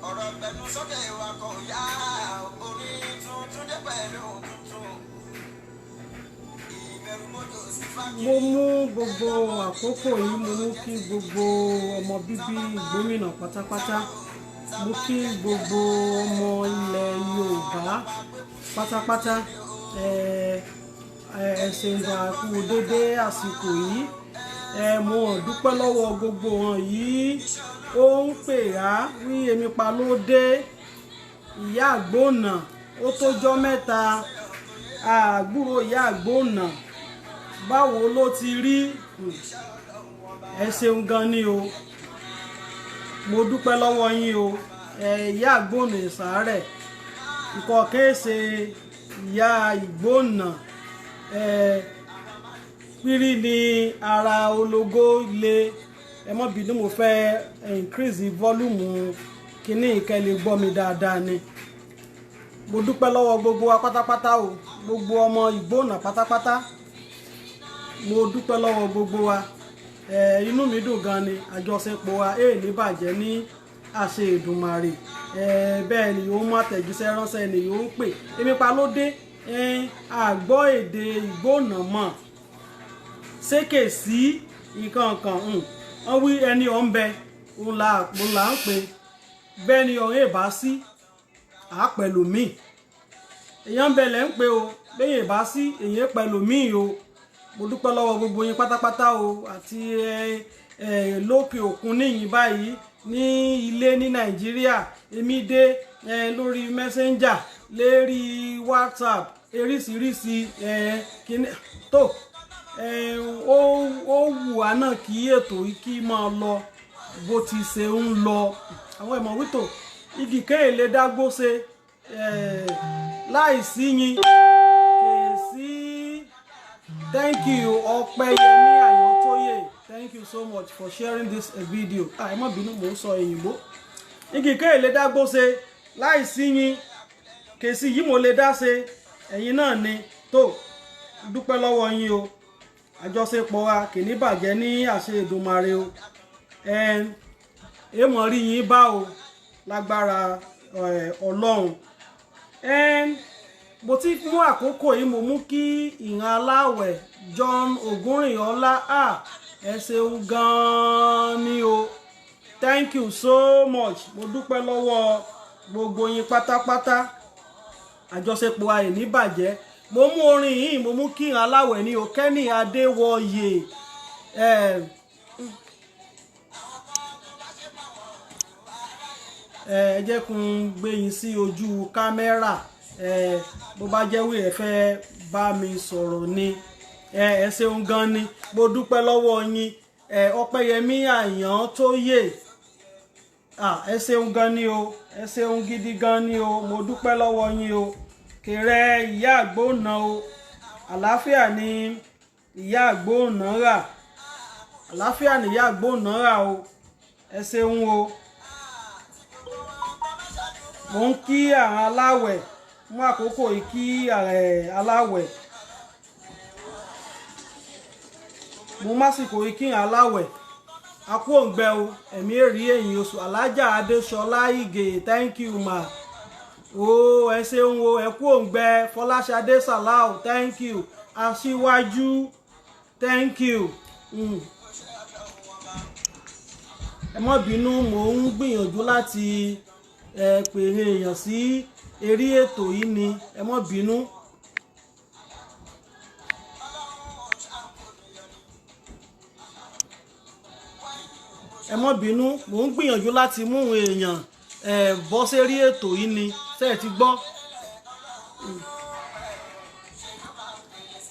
Ọ̀rọ̀ pẹ̀lú sókè wa kò yá orin tuntun dé pẹ̀lú tuntun. Ìbẹ̀rù mọ́tò sí fákìrì. Mo mú gbogbo àkókò yìí, mo mú kí gbogbo ọmọ bíbí Ìgbómìnà pátápátá, mo kí gbogbo ọmọ ilẹ̀ Yorùbá pátápátá. Ẹ ṣeun gan, kú dédé àsìkò yìí. Mo dúpẹ́ lọ́wọ́ gbogbo wọn yìí ó ń pè á wí èmi pa ló dé ìyá àgbọ̀nà, ó tójọ́ mẹ́ta àgbúrò ìyá àgbọ̀nà, báwo ló ti rí? Ẹ ṣeun gan ni o, mo dúpẹ́ lọ́wọ́ yín o. Ìyá àgbọ̀nà ìsàárẹ̀ ìkọ̀kẹ́ ṣe ìyá ìgbónà pírí ni ara ológo le. Ẹ má bínú, mo fẹ́ increase volume kínní kẹ́ lè gbọ́ mi dáadáa ni. Mo dúpẹ́ lọ́wọ́ gbogbo wa pátápátá o, gbogbo ọmọ Ìgbónà pátápátá, mo dúpẹ́ lọ́wọ́ gbogbo wa. Inú mi dùn gan ni, àjọṣepọ̀ wa èè ní bàjẹ́ ní àṣẹ Èdùmàrè. Bẹ́ẹ̀ ni yóò mú àtẹ̀jíṣẹ́ ránṣẹ́ ni yóò ń pè èmi pa ló dé àgbọ́ èdè Ìgbónà mọ̀ sékè sí nǹkan kan. Wọ́n wí ẹni ọ̀ ń bẹ òun là ń pè bẹ́ẹ̀ ni ọ̀hún èbá sí àpẹ̀lú míì èèyàn ń bẹ lẹ́ ń pè o, bẹ́ẹ̀ èbá sí èèyàn pẹ̀lú míì o. Mo dúpẹ́ lọ́wọ́ gbogbo yín pátápátá o, àti lókè òkun níyìn báyìí, ní ilé ní Nàìjíríà, èmi dé lórí Messenger, lérí WhatsApp, eríṣiríṣi kíní tó ó wù wá náà kí ètò yìí kí máa lọ bó ti ṣe ń lọ. Àwọn ìmọ̀ wítò igi kéèlé dágbó ṣe láìsí yín kèsí. Thank you, Ọpẹ́yẹmí Àyàntóyè, thank you so much for sharing this video. Ẹ má bínú, mò ń sọ òyìnbó. Igi kéèlé dágbó ṣe láìsí yín kèsì yìí mo lè dá ṣe, ẹ̀yin náà ni tó dúpẹ́ lọ́wọ́ yín o. Àjọṣepọ̀ wa kì ní bàjẹ́ ní àṣẹ Èdùmàrè o. Ẹ mọ̀ rí yín bá o lágbára Ọlọ́run. Mo ti mú àkókò yìí, mo mú kí ìran aláwẹ̀ John Ògúnrìnọlá, ẹ ṣeun gan-an ni o, thank you so much. Mo dúpẹ́ lọ́wọ́ gbogbo yín pátápátá, àjọṣepọ̀ wa ì ní bàjẹ́. Mo mú orin yìí, mo mú kí ìran aláwẹ̀ ní o, Kenny Adéwọyè. Ẹ jẹ́ kí n gbé yín sí ojú kámẹ́rà. Bó bá jẹ́ wí ẹ fẹ́ bá mi sọ̀rọ̀ ni, ẹ ṣeun gan ni, mo dúpẹ́ lọ́wọ́ yín. Ọpẹ́yẹmí Àyàntóyè, ẹ ṣeun gan ni o, ẹ ṣeun gidi gan ni o, mo dúpẹ́ lọ́wọ́ yín o. Kèrè ìyá àgbóná o, àlàáfíà ni ìyá àgbóná rà, àlàáfíà ni ìyá àgbóná rà o, ẹ ṣeun o. Mo ń kí àwọn aláwẹ̀, mú àkókò yìí kí aláwẹ̀, mo másìkò yìí kí aláwẹ̀ akú òǹgbẹ o, ẹ̀mí èrì èyìn oṣù. Alájà Adéṣọlá Ìgè, thank you ma o, ẹ ṣeun o, ẹ kú òǹgbẹ. Fọláṣadé Sàláù, thank you. Aṣíwájú, thank you. Ẹ má bínú, mò ń gbìyànjú láti pèrè èèyàn sí eré ètò yìí ni, ẹ má bínú. Ẹ má bínú, mò ń gbìyànjú láti mú èèyàn bọ́ sérí ètò yìí ni, ṣé ẹ ti gbọ́?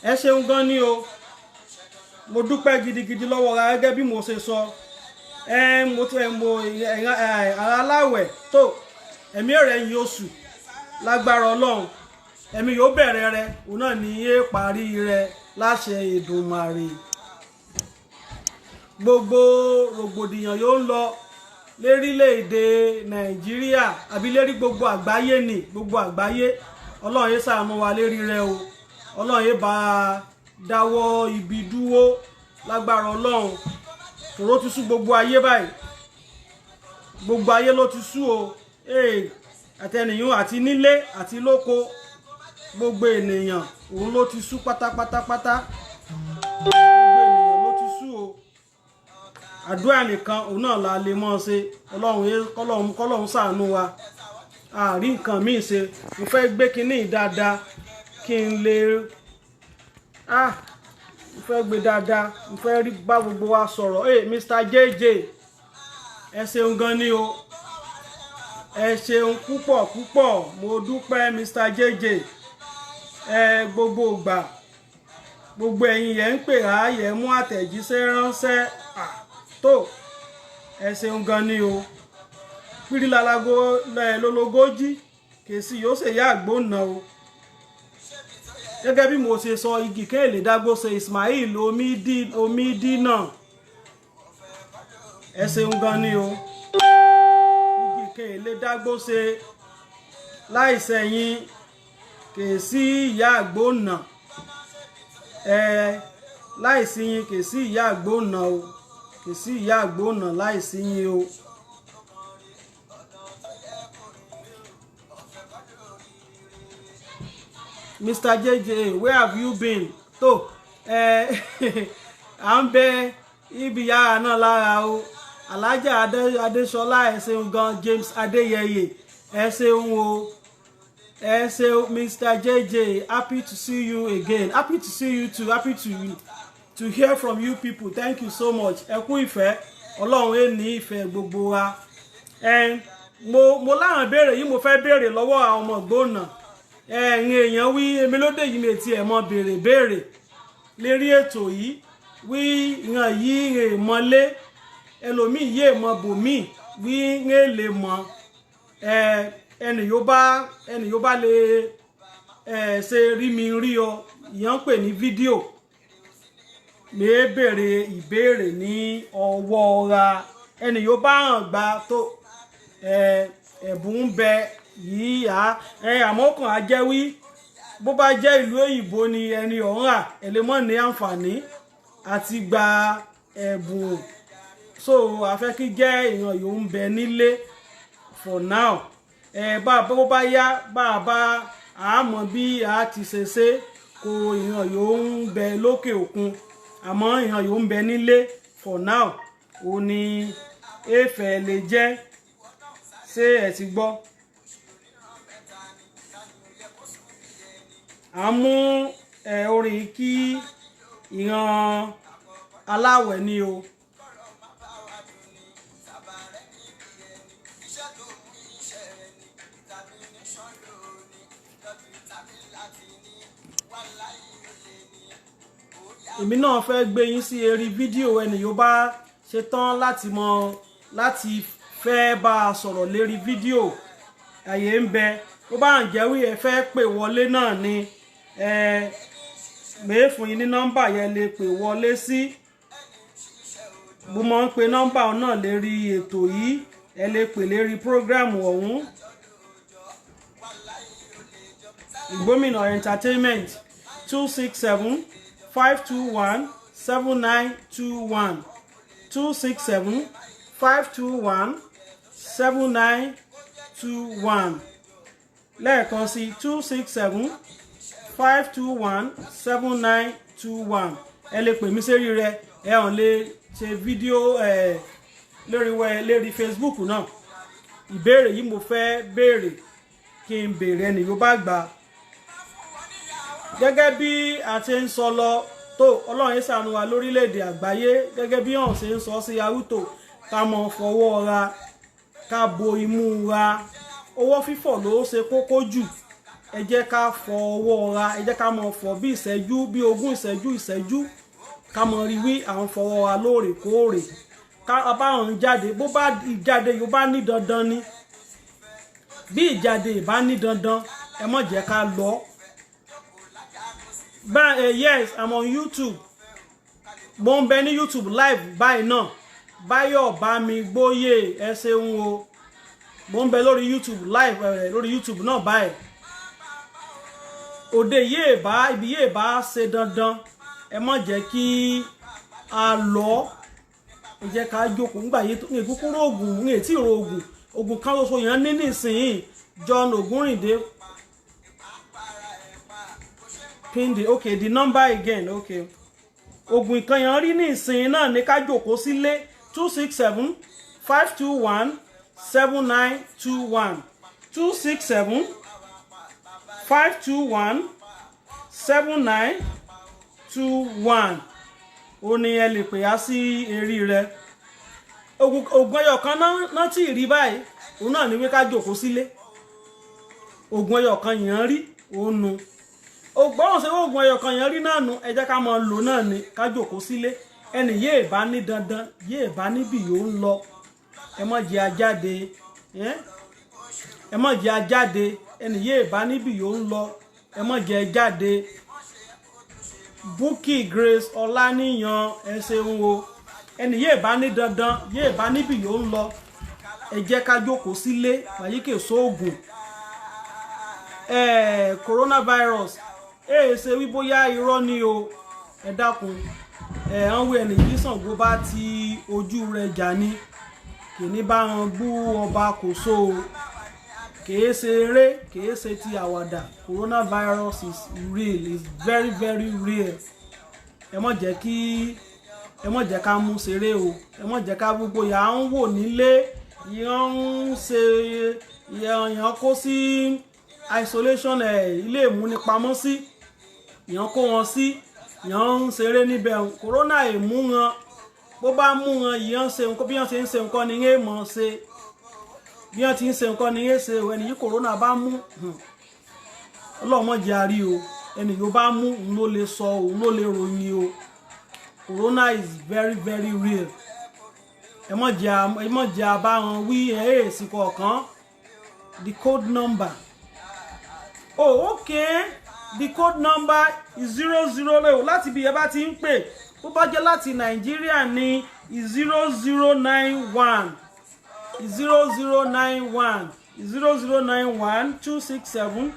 Ẹ ṣeun gan ni o, mo dúpẹ́ gidigidi lọ́wọ́ ra gẹ́gẹ́ bí mo ṣe sọ. Ẹ mo tún ẹ mo ẹ aláwẹ̀ tó ẹ̀mí rẹ̀ yin oṣù lágbára Ọlọ́run, ẹ̀mí yóò bẹ̀rẹ̀ rẹ̀, òun náà ní yé parí rẹ̀ láṣẹ Èdùmàrè. Gbogbo rògbòdìyàn yóò ń lọ lérílẹ̀‐èdè Nàìjíríà àbí lérí gbogbo àgbáyé ni, gbogbo àgbáyé, Ọlọ́run yé ṣàánú wa lérí rẹ̀ o. Ọlọ́run yé bá a dáwọ́ ibi dúró lágbára Ọlọ́run. Tòró ti sú gbogbo ayé báyìí, gbogbo ayé ló ti sú o. Àtẹnìyàn àti nílé àti lóko, gbogbo ènìyàn òun ló ti sú pátápátápátá, gbogbo ènìyàn ló ti sú o. Àdúrà nìkan òun náà la lè mọ́ ṣe. Ọlọ́run yé kọ́lọ́run kọ́lọ́run ṣàánú wa, àárín nǹkan míì ṣe. Mo fẹ́ gbé kinní dáadáa kí n lè mo fẹ́ gbé dáadáa, mo fẹ́ rí bá gbogbo wa sọ̀rọ̀. Hey, Mr. JJ, ẹ ṣeun gan ni o, ẹ ṣeun púpọ̀ púpọ̀, mo dúpẹ́, Mr. JJ. Ẹ gbogbo ìgbà, gbogbo ẹ̀yin yẹn ń pè á, yẹn mú àtẹ̀jíṣẹ́ ránṣẹ́ tó, ẹ ṣeun gan ni o. Pírílalago lọ́lọ́gọ́jì kèsì yóò ṣèyá àgbóǹnà o. Gẹ́gẹ́ bí mo ṣe sọ, igi kéèlè dágbó ṣe Ismail Omidina, ẹ ṣeun gan ni o. Igi kéèlè dágbó ṣe láìsẹ̀yìn kèsì ìyá àgbóǹnà, ẹ láìsí yín kèsì ìyá àgbóǹnà o, kèsì ìyá àgbóǹnà láìsí yín o. Mr. JJ, where have you been? Tó ẹ à ń bẹ ibi yàrá náà lára o. Alhaja Adéṣọlá, ẹ ṣeun gan. James Adéyẹyè, ẹ ṣeun o, ẹ ṣeun. Mr. JJ, happy to see you again, happy to see you too, happy to hear from you people, thank you so much. Ẹ kú ìfẹ́, Ọlọ́run ẹ ní ìfẹ́ gbogbo wa. Ẹ mo láwọn ìbéèrè yìí mo fẹ́ béèrè lọ́wọ́ àwọn ọmọ ìgbóná. Ẹ̀yin èèyàn wí èmi lóde yìí mi ti ẹ̀ mọ béèrè béèrè lérí ètò yìí wí ìran yìí rè mọ́lé ẹlòmíì yé mọ bòmíì wí ń lè mọ ẹnì yóò bá lè ṣe rí mi rí ọ ìyẹn ń pè ní fídíò lè béèrè ìbéèrè ní ọwọ́ ra ẹnì yóò bá hàn gba tó ẹ̀bùn ń bẹ yìí á àmọ́ kàn á jẹ́ wí bó bá jẹ́ ìlú òyìnbó ni ẹni ọ̀hún rà ẹ lè mọ̀ ní àǹfààní àti gba ẹ̀bùn. So àfẹ́ kí jẹ́ èèyàn yòó ń bẹ nílé for now. Bá bó bá yá bá a bá a mọ̀ bí a ti ṣe ṣe kó èèyàn yòó ń bẹ lókè òkun, àmọ́ èèyàn yòó ń bẹ nílé for now ò ní èèfẹ̀ lè jẹ́. Ṣé ẹ ti gbọ́? À ń mú orin kí ìran aláwẹ̀ ni o. Èmi náà fẹ́ gbé yín sí eré fídíò, ẹni yóò bá ṣe tán láti mọ láti fẹ́ bá a sọ̀rọ̀ lérí fídíò, àyè ń bẹ. Bó bá ń jẹ́ wí ẹ fẹ́ pè wọlé náà ni ẹ mèé fún yín ní nọ́mbà yẹn lè pè wọlé sí. Mo máa ń pe nọ́mbà náà lérí ètò yìí, ẹ lè pè lérí prógráàmù ọ̀hún. Ìgbómìnà Entertainment 267 521 7921, 267 521 7921, lẹ́ẹ̀kan sí 267 521 7921. Ẹ lè pè mí sérí rẹ, ẹ hàn lè ṣe fídíò ẹ lórí wẹ lérí Facebook náà. Ìbéèrè yìí mo fẹ́ béèrè kí n béèrè ẹni yóò bá gbà. Gẹ́gẹ́ bí a ti ń sọ lọ tó, Ọlọ́run yìí ṣàánú wa lórílẹ̀‐èdè àgbáyé. Gẹ́gẹ́ bí hàn ṣe ń sọ sí arútò, ká mọ fọwọ́ ra, ká bo imú ra. Ọwọ́ fífọ̀ ló ṣe kókó jù. Ẹ jẹ́ ká fọ ọwọ́ ra, ẹ jẹ́ ká mọ fọ bí ìṣẹ́jú bí ogún ìṣẹ́jú ìṣẹ́jú, ká mọ rí wí à ń fọwọ́ ra lóòrèkóòrè. Ká báwọn ń jáde, bó bá ìjáde yóò bá ní dandan ni, bí ìjáde ìbá ní dandan, ẹ má jẹ́ ká lọ. Bá yes, I'm on YouTube. Mo ń bẹ ní YouTube live báyìí náà. Báyọ̀ bá mi gbóyè, ẹ ṣeun o. Mo ń bẹ lórí YouTube live, lórí YouTube náà báyìí. Òde yéè bá ibi yéè bá ṣe dandan, ẹ má jẹ́ kí a lọ. Ẹ jẹ́ ká jókòó nígbà yìí ní kúkúrú oògùn ní ètí ìrò oògùn oògùn kan ṣoṣo yẹn ní nísìnyìí. John Ogunrinde pin the, okay, the number again. Okay, oògùn ìkan yẹn rí nísìnyìí náà ní ká jókòó sílé. 267-521-7921, 267-521-7921. Ó ní ẹ lè pè á sí eré rẹ. Oògùn ẹyọ kan náà tí ì rí báyìí, òun náà ní wí ká jókòó sílé. Oògùn ẹyọ kan yẹn rí òun nu ògbọ́n ṣe. Oògùn ẹyọ kan yẹn rí náà nu, ẹ jẹ́ ká máa lò náà ni ká jókòó sílé. Ẹnì yéè bá ní dandan, yéè bá níbì yóò ń lọ, ẹ má jẹ́ ajáde. Ẹ má jẹ́ ajáde. Ẹnì yéè bá níbì yóò ń lọ, ẹ má jẹ́ jáde. Bukky Grace Ọláníyan, ẹ ṣeun o. Ẹnì yéè bá ní dandan, yéè bá níbì yóò ń lọ, ẹ jẹ́ ká jókòó sílé wàyíkè sóògùn coronavirus. Ẹ ṣe wí bóyá irọ́ ni o. Ẹ dákun, ẹ hàn wí ẹnì yìí, Ṣàngó bá ti ojú rẹ̀ jà ní kìíní bá wọn bú ọba kò so o. Kìí ṣe eré, kìí ṣe ti àwàdà. Coronavirus is real, is very very real. Ẹ má jẹ́ ká mú ṣeré o. Ẹ má jẹ́ ká gbogbo yà á ń wò nílé yẹn ń ṣe yẹn kó sí isolation, ẹ̀ ilé ìmúnipamọ́ sí yẹn kó wọn sí, yẹn ń ṣeré níbẹ̀. Corona èmú wọn, bó bá mú wọn, yẹn ń ṣe nǹkan. Bí wọ́n ṣe ń ṣe nǹkan ni yẹn mọ̀ ṣe, bí wọ́n ti ń ṣe nǹkan ni yẹn ṣe. Ẹni yìí corona bá mú, ọlọ́mọdé àrí o. Ẹni yóò bá mú, òun ló lè sọ, òun ló lè ròyìn o. Corona is very very real. Ẹ mọ̀ jẹ́ abá wọn wí ẹ̀ èsì kọ̀ọ̀kan. The code number, oh okay, the code number is 00 lẹ́wọ̀ láti bí ẹ bá ti ń pè. Bó bá jẹ́ láti Nàìjíríà ní 0091, 0091, 0091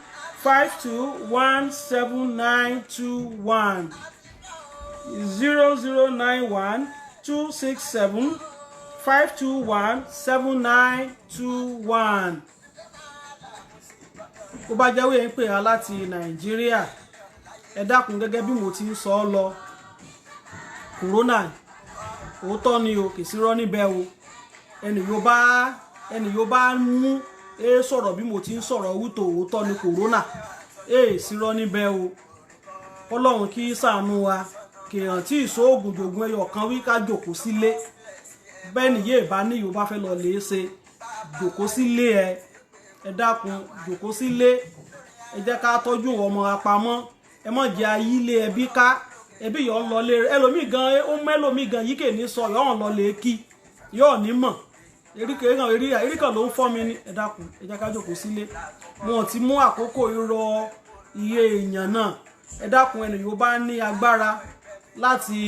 267-521-7921, 0091 267-521-7921. Bó bá jẹ́ wíyẹn ń pè á láti Nàìjíríà. Ẹ dákun, gẹ́gẹ́ bí mo ti ń sọ ọ́ lọ, corona òótọ́ ni o, kì í sí rọ́ níbẹ̀ o. Ẹnì yóò bá mú ẹ sọ̀rọ̀ bí mo ti ń sọ̀rọ̀ wútò, òótọ́ ni corona, ẹ sí rọ́ níbẹ̀ o. Ọlọ́run kí ṣàánú wa. Kèèyàn tí ìṣóògùn jògùn ẹyọ kan wí ká jòkó sílé. Bẹ́ẹ̀ ni yéè bá ní yóò bá fẹ́ lọ lè ṣe, jòkó sílé. Ẹ dákun, jòkó sílé. Ẹ jẹ́ ká tọ́jú ọmọ apamọ́. Ẹ má jẹ́ ayílé ẹbí ká. Ẹbí yọ̀ ń lọ lé ẹlòmíì gan, ó mẹ́lòmíì gan yìí kè ní sọ yọ̀ ń lọ lé kí yọ̀ ní mọ̀ eríkè kan eríkàn ló ń fọ́ mi ní. Ẹ dákun, ẹ jẹ́ ká jòkó sílé. Wọn ò ti mú àkókò irọ́ iye èèyàn náà. Ẹ dákun, ẹnì yóò bá ní agbára láti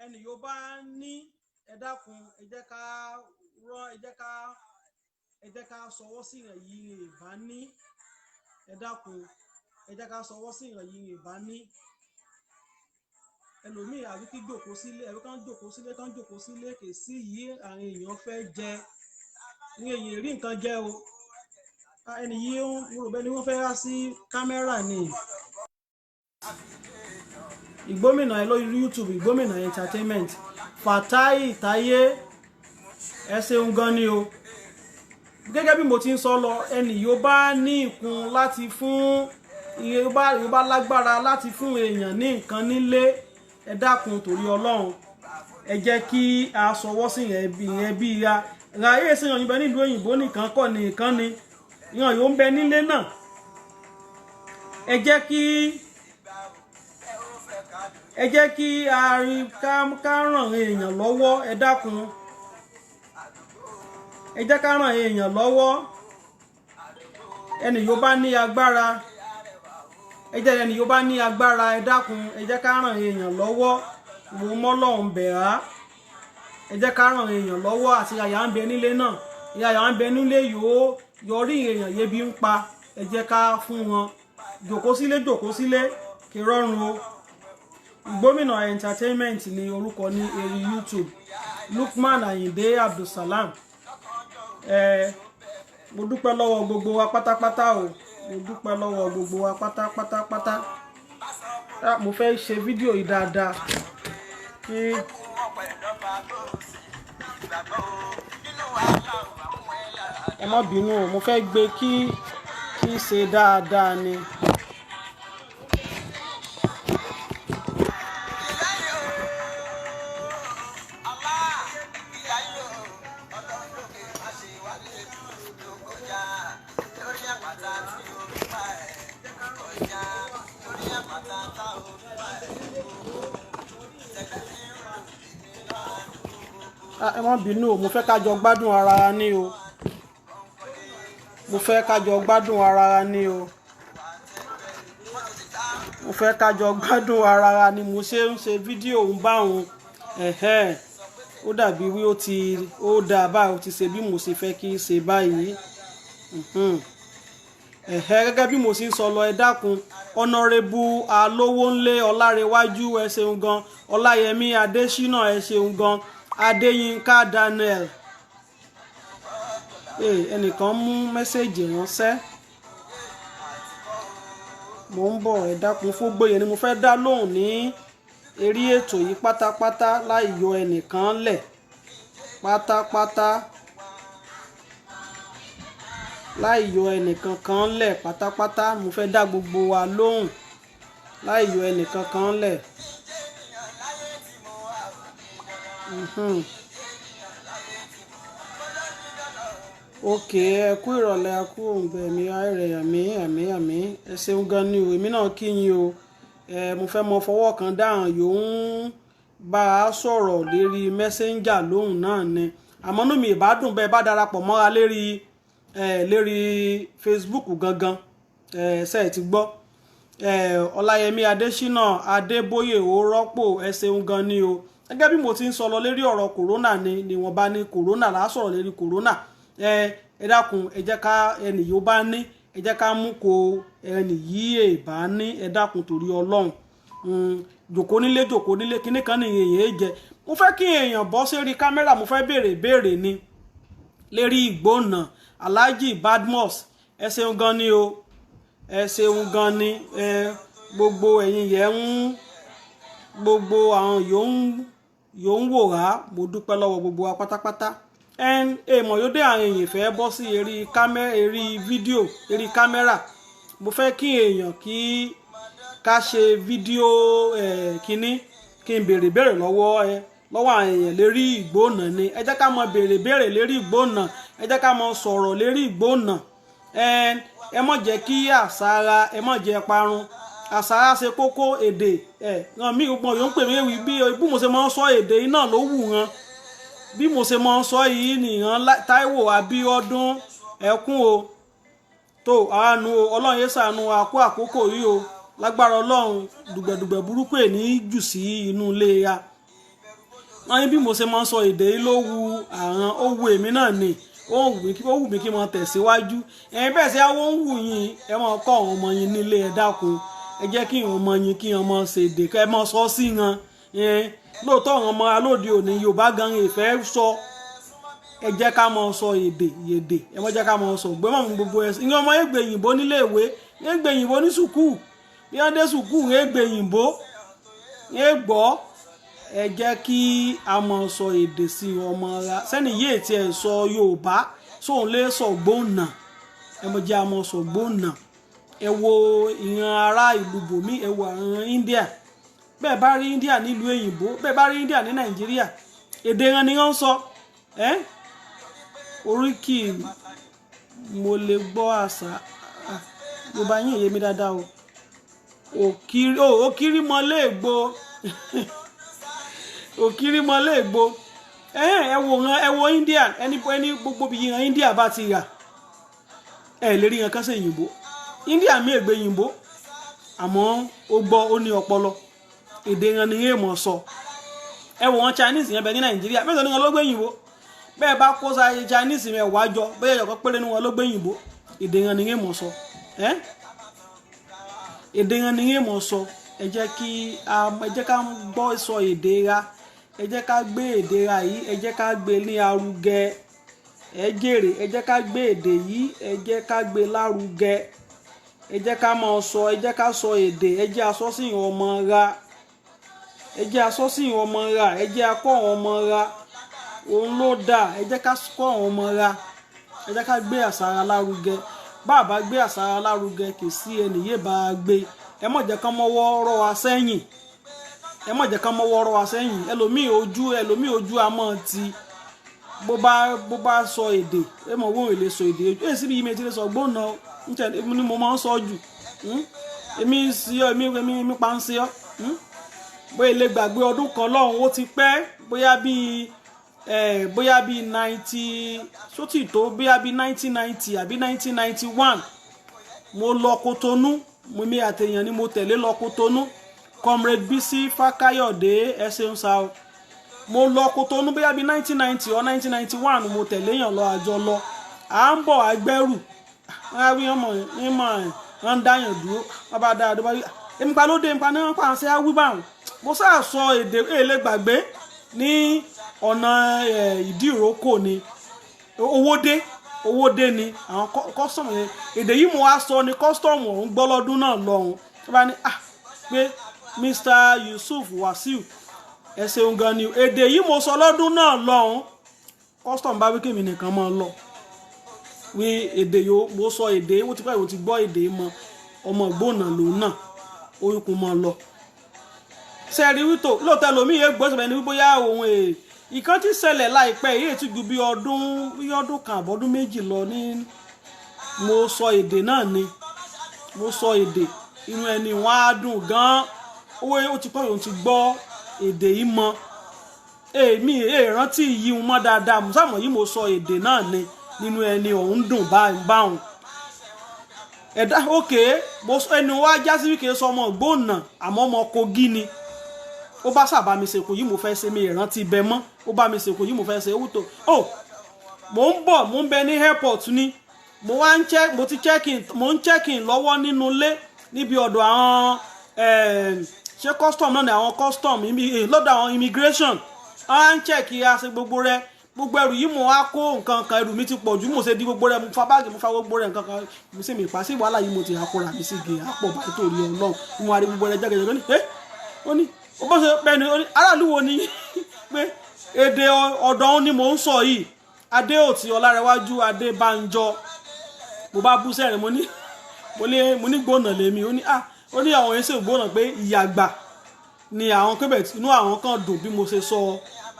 ẹnì yóò bá ní. Ẹ dákun, ẹ jẹ́ ká rọ, ẹ jẹ́ ká sọwọ́ sí ìràn yìí ìbá ní. Ẹ dákun, ẹ jẹ́ ká sọwọ́ sí ìràn yìí ìbá ní. Ẹlòmíì àbí kí jòkó sílé, àbí kán jòkó sílé, kán jòkó sílé. Kè sí yìí àwọn èèyàn fẹ́ jẹ ní èyí rí nǹkan jẹ o. Ẹni yìí ń rò bẹ́ẹ̀ ni wọ́n fẹ́ rá sí kámẹ́rà ni. Ìgbómìnà ẹ lórí YouTube, Ìgbómìnà Entertainment. Fatai Táyé, ẹ ṣeun gan ni o. Gẹ́gẹ́ bí mo ti ń sọ lọ, ẹnì yóò bá ní ìkun láti fún iye yóò bá lágbára láti fún èèyàn ní nǹkan nílé, ẹ dákun, torí Ọlọ́run, ẹ jẹ́ kí a sọwọ́ sí ìyẹn bí ya ra ayé sí ìyàn yìí nílùú òyìnbó nìkan kọ́ nìkan ni ìyàn yóò ń bẹ nílé náà. Ẹ jẹ́ kí Ẹ jẹ́ kí a rí ká ràn èèyàn lọ́wọ́. Ẹ dákun, ẹ jẹ́ ká ràn èèyàn lọ́wọ́. Ẹni yóò bá ní agbára, ẹ jẹ́ ẹni yóò bá ní agbára, ẹ dákun, ẹ jẹ́ ká ràn èèyàn lọ́wọ́. Wò mọ́lọ́hún bẹ̀ á, ẹ jẹ́ ká ràn èèyàn lọ́wọ́. Àti àyà ń bẹ nílé náà, ìyá ń bẹ nílé yóò yọrí èèyàn yébi ń pa. Ẹ jẹ́ ká fún wọn. Jòkó sílé, jòkó sílé kí rọrùn o. Ìgbómìnà Entertainment ni orúkọ ní eré YouTube. Lukman Ayinde Abdulsalam. Ẹ mo dúpẹ́ lọ́wọ́ gbogbo wa pátápátá o. Mo dúpẹ́ lọ́wọ́ gbogbo wa pátápátápátá. Mo fẹ́ ṣe fídíò yìí dáadáa kí. Ẹ má bínú o, mo fẹ́ gbé kí ṣe dáadáa ni. Ẹ má bínú o, mo fẹ́ ká jọ gbádùn ara wa ní o. Mo fẹ́ ká jọ gbádùn ara wa ní o. Mo fẹ́ ká jọ gbádùn ara wa ni mo ṣe ń ṣe fídíò ń bá òun. Ó dàbí wí ó ti ó dáa báyìí, ó ti ṣe bí mo ṣe fẹ́ kí ṣe báyìí. Gẹ́gẹ́ bí mo ṣe ń sọ lọ, ẹ dákun. Ọ̀nàrẹ́bù Alówónlé Ọlárẹ̀wájú, ẹ ṣeun gan. Ọláyẹmí Adésínà, ẹ ṣeun gan. Adéyínká Daniel. Ẹnìkan mú mẹ́sẹ̀gì ránṣẹ́. Mo ń bọ̀, ẹ dákun. Fógbóyè ni mo fẹ́ dá lóhùn ní eré ètò yìí pátápátá láì yọ ẹnìkan lẹ̀ pátápátá. Láì yọ ẹnìkan kan lẹ̀ pátápátá. Mo fẹ́ dá gbogbo wa lóhùn láì yọ ẹnìkan kan lẹ̀. Ok, ẹ kú ìrọ̀lẹ́, ẹ kú òǹgbẹ mi, àìrẹ̀ àmì àmì àmì. Ẹ ṣeun gan ni o, èmi náà kí yín o. Mo fẹ́ mọ fọwọ́ kan dáhùn yòó ń bá a sọ̀rọ̀ lérí messenger lóhùn náà ni. Àmọ́ inú mi ìbádùn bẹ́ẹ̀ bá darapọ̀ mọ́ra lérí lérí Facebook gangan. Ṣe ti gbọ́. Ọláyẹmí Adésínà Adébóyè ó rọ́pò, ẹ ṣeun gan ni o. Gẹ́gẹ́ bí mo ti ń sọ lọ lérí ọ̀rọ̀ kòrónà ni wọ́n bá ní kòrónà là á sọ̀rọ̀ lérí kòrónà. Ẹ dákun, ẹ jẹ́ ká ẹnì yóò bá ní, ẹ jẹ́ ká mú ko ẹnì yìí è bá ní, ẹ dákun torí Ọlọ́run. Jòkó nílé, jòkó nílé, kíní kan ní èèyàn é jẹ. Mo fẹ́ kí èèyàn bọ́ sórí kámẹ́rà, mo fẹ́ béèrè béèrè ni lérí ìgbóná. Alhaji Badmus, ẹ ṣeun gan ni o. Ẹ ṣeun gan ni. Gbogbo ẹ̀yin yẹn ń, gbogbo àwọn yòó ń wò wá, mo dúpẹ́ lọ́wọ́ gbogbo wa pátápátá. Èèmọ̀ yóò dé àwọn èèyàn fẹ́ bọ́ sí eré kámẹ́rà, eré fídíò, eré kámẹ́rà. Mo fẹ́ kí èèyàn kí ká ṣe fídíò kínní kí n béèrè béèrè lọ́wọ́ lọ́wọ́ àwọn èèyàn lérí ìgbóná ni. Ẹ jẹ́ ká mọ béèrè béèrè lérí ìgbóná, ẹ jẹ́ ká mọ sọ̀rọ̀ lérí ìgbóná. Ẹ má jẹ́ kí àṣàrà, ẹ má jẹ́ parun. Àṣàrà ṣe kókó èdè. Ràn mí gbọ́n yóò ń pè mí ewì bí mo ṣe máa ń sọ èdè iná ló wù wọn. Bí mo ṣe máa ń sọ yìí nìyẹn. Táíwò Abíọ́dún, ẹkún o. Tó àánú o, Ọlọ́run yé ṣàánú àkó àkókò yìí o. Lágbára Ọlọ́run, dùgbẹ̀dùgbẹ̀ burúkú ẹ̀ ní jù sí inú ilé ya. Wọ́n ní bí mo ṣe máa ń sọ èdè yìí ló wu àwọn, ó wu èmi náà ni. Ó wù mí kí n máa tẹ̀síwájú. Ẹ̀yin bẹ́ẹ̀ ṣe àwọn ń wù yín, ẹ máa kọ́ àwọn ọmọ yín nílé, ẹ dákun. Ẹ jẹ́ kí àwọn ọmọ yín kí wọ́n máa ṣe èdè, kẹ́ ẹ máa sọ sí wọn. Lóòótọ́ àwọn ọmọ alóde òní Yorùbá gan ìfẹ́ sọ. Ẹ jẹ́ ká máa sọ èdè yèdè, ẹ má jẹ́ ká máa sọ gbẹ́mọ̀ gbogbo ẹ̀sìn. Ìyẹn ọmọ ẹgbẹ́ òyìnbó nílé ìwé, ẹgbẹ́ òyìnbó ní sùkúù, bí wọ́n dé sùkúù ẹgbẹ́ òyìnbó, ẹ gbọ́. Ẹ jẹ́ kí a máa sọ èdè sí ọmọ ra. Sẹ́ni yéè tí ẹ sọ Yorùbá sóun lè sọ gbóná, ẹ mọ̀ jẹ́ a máa sọ gbóná. Ẹ wo ìran ará ìlú bòmí, ẹ wo àwọn India. Bẹ́ẹ̀ bá rí India nílùú òyìnbó, bẹ́ẹ̀ bá rí India ní Nàìjíríà, èdè wọn ni wọ́n ń sọ. Oríkì mo lè gbọ́ àṣà Yorùbá yín yé mi dáadáa o. Òkìrí mọ lè gbọ́. Òkìrí mọ léègbò. Ẹ wo ran, ẹ wo India, ẹni ẹni gbogbo bí yìí India bá ti rà, ẹ lè rí yẹn kán sí òyìnbó. India mi ègbé òyìnbó, àmọ́ ó gbọ́, ó ní ọpọlọ, èdè yẹn ni yéè mọ̀ sọ. Ẹ wò wọn Chinese yẹn bẹ ní Nàìjíríà, mẹ́sàn-án ni wọn ló gbé òyìnbó. Bẹ́ẹ̀ bá kó sáyé Chinese yẹn wájọ bẹ́ẹ̀ yọ̀kọ́ péré ni wọn ló gbé òyìnbó. Èdè yẹn ni yéè mọ̀ sọ. Ẹ èdè yẹn ni yéè mọ̀ sọ. Ẹ jẹ́ kí ẹ jẹ́ ká gbọ́ sọ èdè ra, ẹ jẹ́ ká gbé èdè ra yìí, ẹ jẹ́ ká gbé ní arugẹ. Ẹ jèrè. Ẹ jẹ́ ká gbé èdè yìí, ẹ jẹ́ ká gbé lárugẹ. Ẹ jẹ́ ká máa sọ, ẹ jẹ́ ká sọ èdè. Ẹ jẹ́ asọ́sìn ọmọ ra, ẹ jẹ́ asọ́sìn ọmọ ra, ẹ jẹ́ akọ́ ọmọ ra. Òun ló dáa. Ẹ jẹ́ ká kọ́ ọmọ ra, ẹ jẹ́ ká gbé àṣà ra lárugẹ. Bá a bá gbé àṣà ra lárugẹ, kì í sí ẹnì yé bá a gbé. Ẹ má jẹ́ ká mọ́wọ́ rọ́ wa sẹ́yìn, ẹ má jẹ́ ká mọ́wọ́ rọ́ wa sẹ́yìn. Ẹlòmíì ojú, ẹlòmíì ojú amọ́ ti bó bá sọ èdè, ẹ mọ̀ wọ́n ò lè sọ èdè. Èyí síbi yìí mi ti lè sọ gbóná níta ni mo máa ń sọ jù. Èmi sí ọ, èmi pa ń sí ọ. Bóyá ilé gbàgbé ọdún kan lọ́hùn, ó ti pẹ́, bóyá bíi 90 sótì tó, bóyá bíi 1990 àbí 1991, mo lọ Kotonu. Mo mi àtẹ̀yàn ni mo tẹ̀lé lọ Kotonu. Comrade Bisi Fákáyọ̀dé, ẹ ṣeun sa o. Mo lọ Kotonu bóyá bíi 1990 or 1991. Mo tẹ̀lé yàn lọ, àjọ lọ, à ń bọ̀, agbẹ́rù wọ́n á wí ọmọ ìmọ̀ wọ́n ń dáyàn dúró. Wọ́n bá dáa dúró, èmi pa ló dé nípa náà pa àṣẹ wí báwọn. Mo sáà sọ èdè èlé gbàgbé ní ọ̀nà Ìdíròkò ni Owódé, Owódé ni àwọn custom yẹn. Èdè yìí mo wá sọ ní custom ọ̀hún gbọ́ lọ́dún náà lọ́hùn tó bá ní, ah, pé Mr Yusuf Wasiu, ẹ ṣeun gan ni. Èdè yìí mo sọ lọ́dún náà lọ́hùn, custom bá wí kémi nìkan máa lọ wí èdè yóò. Mo sọ èdè, ó ti pẹ́, ó ti gbọ́ èdè mọ ọmọ ìgbónà lòun náà, orúkún máa lọ sẹ́ẹ̀rí wító. Lóòótọ́ lomi yẹn gbọ́ sọ̀rọ̀ ẹni wí bóyá òun è ìkan tí ṣẹlẹ̀ láìpẹ́ yìí ti ju bí ọdún kan àbọ̀dún 2 lọ ní. Mo sọ èdè náà ni mo sọ èdè, inú ẹni wọn á dùn gan-an. Owó ó ti pẹ́, òun ti gbọ́ èdè yìí mọ́. Èmi èrántí yìí mọ́ dáadáa mùsàmù yìí. Mo sọ èdè náà ni nínú ẹni òun dùn báwọn ẹ̀dá òkè. Mo sọ ẹni wá já sí wíkẹ́ sọ ọmọ gbóná, àmọ́ ọmọ Kogi ni. Ó bá sábà mi ṣèkò yìí mo fẹ́ ṣe, mi ìrántí ibẹ̀ mọ́. Ó bá mi ṣèkò yìí mo fẹ́ ṣe owó tó ó. Mò ń bọ̀, mò ń bẹ ní airport ni. Mo wá ń check, mo ti check in, mo ń check in lọ́wọ́ nínú ilé níbi ọ̀dọ̀ àwọn, ṣé custom náà ni? Àwọn custom lọ́dọ̀ àwọn immigration. Wọ́n á ń check ya ṣe gbogbo rẹ, gbogbo ẹrù yìí. Mo wá kó nǹkan kan, ẹrù mi ti pọ̀ jù. Mo ṣe di gbogbo rẹ, mo fa báàgì, mo fa gbogbo rẹ, nǹkan kan mo ṣe mi pa sí wàhálà yìí. Mo ti àkóra mi sí gè àpọ̀ báyìí torí Ọlọ́run. Mo wá rí gbogbo rẹ jẹ́gẹ̀jẹ̀gẹ́ ní ẹ́. Ó ní ó bó ṣe bẹ́ẹ̀ ni, ó ní aráàlú wo ni pé èdè ọ̀dọ̀ òun ni mò ń sọ yìí. Adéòtí Ọlárẹ̀wájú Adébánjọ, mo bá bú sẹ́rìn. Mo ní mo ní gbóná lèmi. Ó ní ah, ó ní àwọn yẹn ṣe gbóná pé ìyàgbà ni àwọn kébẹ̀. Inú àwọn kan dùn bí mo ṣe sọ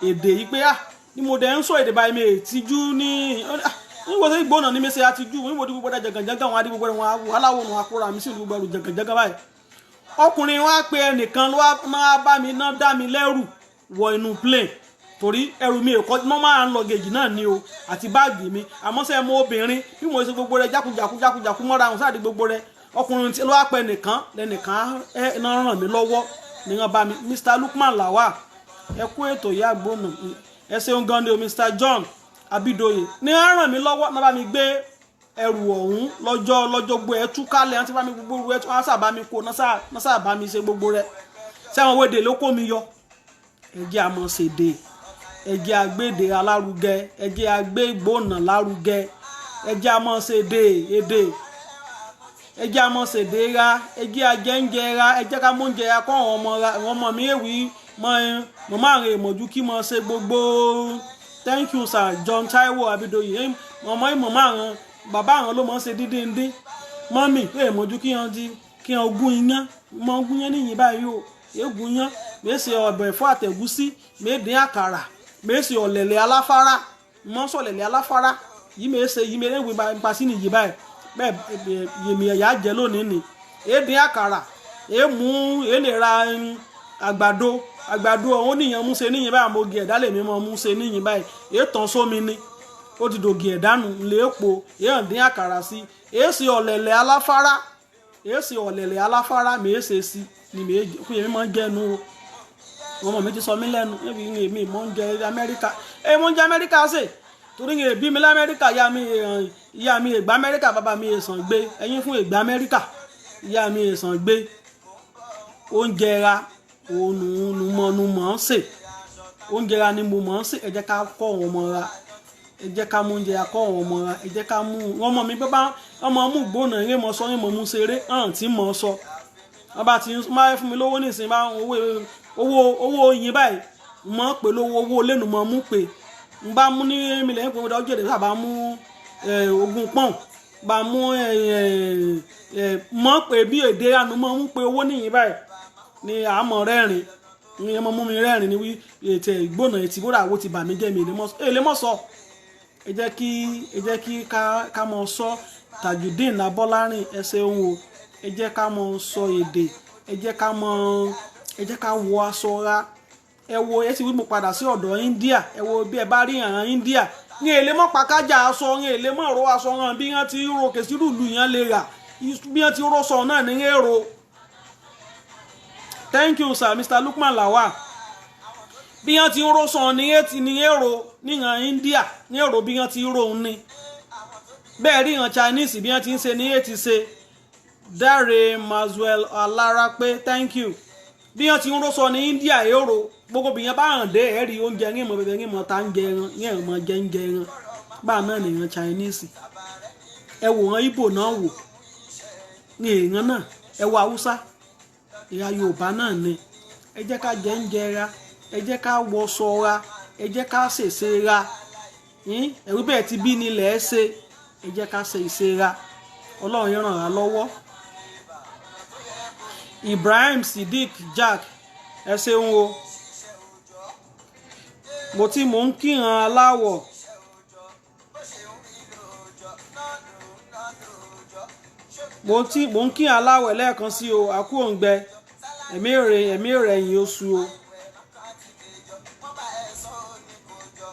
èdè yìí pé ah, ni mo dẹ̀ ń sọ èdè báyìí, mi è tijú ní níbo ṣe gbóná ní mi ṣe àtijú níbo tí gbogbo ẹ̀ jẹ̀gànjẹ̀gàn wọn adé gbogbo ẹ̀ wọn aláwọ̀ wọn akóra mi sí gbogbo ẹrù jẹ̀gànjẹ̀gàn báyìí. Ọkùnrin wa pe ẹnìkan ló wá máa bá mi ná dá mi lẹ́rù wọ inú plane, torí ẹrù mi èkó normal luggage náà ni o àti báàgì mi. Àmọ́ sẹ́ mo obìnrin bí mo ṣe gbogbo rẹ̀ jákujàku jákujàku mọ́ra àwọn sáà di gbogbo rẹ̀. Ọkùnrin tí ló wá pe ẹnìkan lẹ́nìkan ẹ náà ràn mí lọ́wọ́ ní wọ́n bá mi. Mr Lukman Lawal, ẹ kú ètò ìyá àgbọ̀nà, ẹ ṣeun gan ni o. Mr John Abidoye ní wọ́n ràn mí lọ́wọ́ náà, bá mi gbé ẹrù ọ̀hún lọ́jọ́ lọ́jọ́ gbé ẹ tú kálẹ̀. Wọ́n ti bá mi gbogbo ẹ tú, wọ́n sábà mi kó náà sábà mi ṣe gbogbo rẹ̀ sẹ́wọ̀n wéde ló kó mi yọ. Ẹ jẹ́ àmọ́ ṣèdè, ẹ jẹ́ àgbédè alárugẹ, ẹ jẹ́ àgbégbònà lárugẹ, ẹ jẹ́ àmọ́ ṣèdè èdè, ẹ jẹ́ àmọ́ ṣèdè ra, ẹ jẹ́ àjẹ́ńjẹ ra, ẹ jẹ́ ká mọ́ńjẹ ra kọ́ àwọn ọmọ ra. Àwọn ọmọ mi èwì mọ mọ àrùn èmọ̀jú kí mo ṣe gbogbo. Thank you, sir. John Taiwo Abidoye, ọmọ ìmọ̀ márùn bàbá àwọn ló mọ̀ ń ṣe dídín dín mọ́mì èmọ̀jú kí wọ́n ti kí wọ́n gún iyán mọ́ gún yán níyìn báyìí o. Ègún yán mèsì, ọbẹ̀ ẹ̀fọ́ àtẹ̀gúsí, mèdín àkàrà, mèsì ọ̀lẹ̀lẹ̀ aláfárá mọ́ sọ̀lẹ̀lẹ̀ aláfárá yìí mèsè yìí mèsè wí pa sí nìyí báyìí bẹ́ẹ̀. Yèmí ẹ̀yà jẹ́ lónìí ni èdín àkàrà èmú èlè ra. Àgbàdo, àgbàdo ọ̀hún níyàn mú ṣe níyìn báyìí. Àmọ́ ògì ẹ̀dá lèmi mọ́ mú ṣe níyìn báyìí. Ètàn sómi ni ó ti dògì ẹ̀dánù lèèpo. Èèyàn dín àkàrà sí, èsì ọ̀lẹ̀lẹ̀ aláfárá, èsì ọ̀lẹ̀lẹ̀ aláfárá mèé ṣe sí ni mèé fún èmi máa ń jẹnu o. Ọmọ mi ti sọ mí lẹ́nu níbi èmi mò ń jẹ Amẹ́ríkà, ẹ mò ń jẹ Amẹ́ríkà ṣe torí ń bí mi lamẹ́ríkà. Ìyá mi ègbà Amẹ́ríkà, bàbá mi èsàn gbé ẹyin fún ègbà Amẹ́ríkà, ìyá mi èsàn gbé. Oúnjẹ ra òun mọ̀ ń sè, oúnjẹ ra ni mo mọ̀ ń sè. Ẹ jẹ́ ká kọ́ àwọn ọmọ ra, ẹ jẹ́ ká mú oúnjẹ ra kọ́ àwọn ọmọ ra. Ẹ jẹ́ ká mú ọmọ mi bá ọmọ mú gbóná eré mọ sọ yín mọ mú ṣeré hàn tí mọ̀ sọ. Wọ́n bá ti máa fún mi lówó nísìnyí, bá owó owó owó oyin báyìí mọ̀ pé lówó owó lẹ́nu mọ̀ mú pé n bá mú ní mi lẹ́yìn pé mo dá ọjọ́ èdè sábà mú 20 pọ́n bá mú mọ̀ pé bí èdè àánú mọ̀ mú pé owó níyìn báyìí ni àmọ̀ rẹ́rìn ní ẹ mọ̀ mú mi rẹ́rìn ní wí ètò ìgbónà ètí bóra àwo ti bà mí jẹ́ mi èlé mọ̀ sọ. Ẹ jẹ́ kí ká mọ̀ sọ. Tajudeen Abọ́lárìn, ẹ ṣeun o. Ẹ jẹ́ ká mọ̀ sọ èdè, ẹ jẹ́ ká mọ̀, ẹ jẹ́ ká wọ aṣọ ra. Ẹ wo, ẹ ti wí mo padà sí ọ̀dọ̀ India. Ẹ wo bí ẹ bá rí àwọn India ní èlé mọ́ pàkájà aṣọ ní èlé mọ́ ro aṣọ hàn bí wọ́n ti ro kèsìrú ìlú yẹn lè rà bí wọ́n ti rọ́ṣọ náà ní èrò. Thank you, sir. Mr Lukman Lawal, bí wọ́n ti rọ́ṣọ ní ti ní èrò níhàn India ní èrò bí wọ́n ti rò ń ní bẹ́ẹ̀ rí hàn Chinese bí wọ́n ti ń ṣe ní ètí ṣe. Dáre Maxwell Alárápé, thank you. Bí wọ́n ti ń rọ́ṣọ ní India, èrò gbogbo bí yẹn bá hàn dé ẹ̀rí oúnjẹ ń mọ̀ bẹ̀bẹ̀ ń mọ̀ tá ń jẹ ẹran ń mọ̀ jẹ ń jẹ ẹran báà náà nìyẹn. Chinese, ẹ wò wọn. Ìgbò náà wò ní èèyàn náà. Ẹ wo Haúsá, ìyá Yorùbá náà ni. Ẹ jẹ́ ká jẹ ń jẹ ra, ẹ jẹ́ ká wọṣọ ra, ẹ jẹ́ ká ṣèṣe ra. Ẹ̀rú bẹ́ẹ̀ ti bí nílẹ̀ ẹ ṣe. Ẹ jẹ́ ká ṣe ìṣe ra. Ọlọ́run yóò ràn wá lọ́wọ́. Ibrahim Sidik Jack, ẹ ṣeun o. Mo tí mò ń kíran aláwọ̀. Mo tí mò ń kíran aláwọ̀ lẹ́ẹ̀kan sí o. Àkú òǹgbẹ, ẹ̀mí rẹ̀, ẹ̀mí rẹ̀ yìí oṣù o. Wọ́n bá ẹ sọ ọ́ ní kò jọ,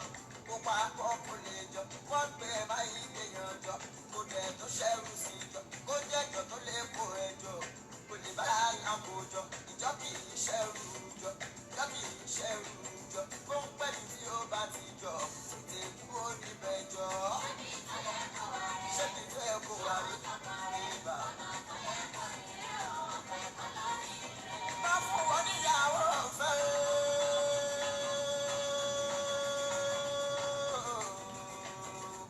kó pa kọ́ kó lè jọ, wọ́n pè é báyìí léèyàn jọ, kó dẹ̀ tó ṣẹ́rù sí jọ, kó jẹ́jọ tó lè kó ẹ jọ, kó lè bá yàn kó jọ, ìjọ kì í ṣẹ́rù jọ, ìjọ kì í ṣẹ́rù jọ, kó ń pẹ́ ní tí ó bá ti jọ, tètè kúrò níbẹ̀ jọ. Ṣé kí n fẹ́ kó wá rí ibà? Má fún wọn níyàwó ọ̀fẹ́ o.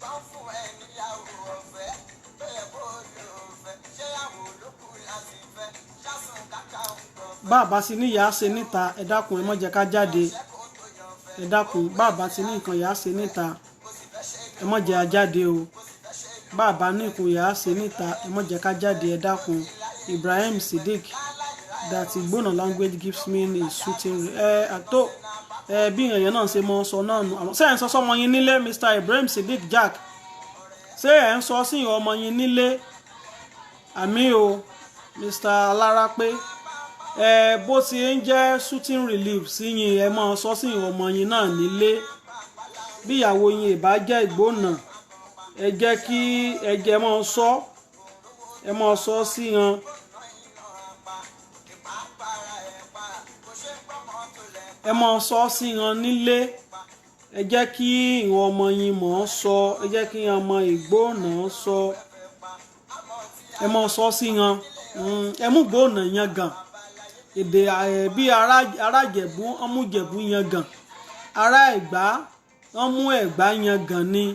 Bá ń fún ẹ níyàwó ọ̀fẹ́ tó yẹ kó lò fẹ́. Ṣé ìyàwó ló kù láti fẹ́? Ṣásùn kàkà ń gbọ̀ fẹ́. Bàbá sí ní ìyá ṣe níta, ẹ dákun, ẹ má jẹ́ ká jáde. Ṣé kó tó yan fẹ́? Ẹ dákun, bàbá sí ní nǹkan ìyá ṣe níta, Kó sì fẹ́ ṣe ẹ má jẹ́ a jáde o. kó sì fẹ́ ṣe Bàbá ní nǹkan ìyá ṣe níta, ẹ má jẹ́ ká jáde, ẹ dákun. Ibrahim Sidik, that Igbona language gives me a shooting ẹ àtó ẹ bí èèyàn náà ṣe mọ sọ náà nù. Àmọ́ ṣé ẹ̀ ń sọ sọmọ yín nílé? Mr Ibrahim Sidik Jack, ṣé ẹ̀ ń sọ sí ọmọ yín nílé? Àmì o, Mr Alárápé, ẹ bó ti ń jẹ́ shooting relief sí yín, ẹ máa sọ sí ọmọ yín náà nílé. Bí ìyàwó yín ìbá jẹ́ ìgbónà, ẹ jẹ́ kí ẹ jẹ́ máa sọ, ẹ máa sọ sí wọn. Ẹ máa sọ sí wọn nílé. Ẹ jẹ́ kí ìwọ̀n ọmọ yín mọ̀ ọ́ sọ, ẹ jẹ́ kí ọmọ ìgbónà sọ, ẹ máa sọ sí wọn. Ẹ mú gbónà yẹn gan èdè ẹ bí ará Ìjẹ̀bú wọ́n mú Ìjẹ̀bú yẹn gan, ará Ẹ̀gbá wọ́n mú Ẹ̀gbá yẹn gan ni.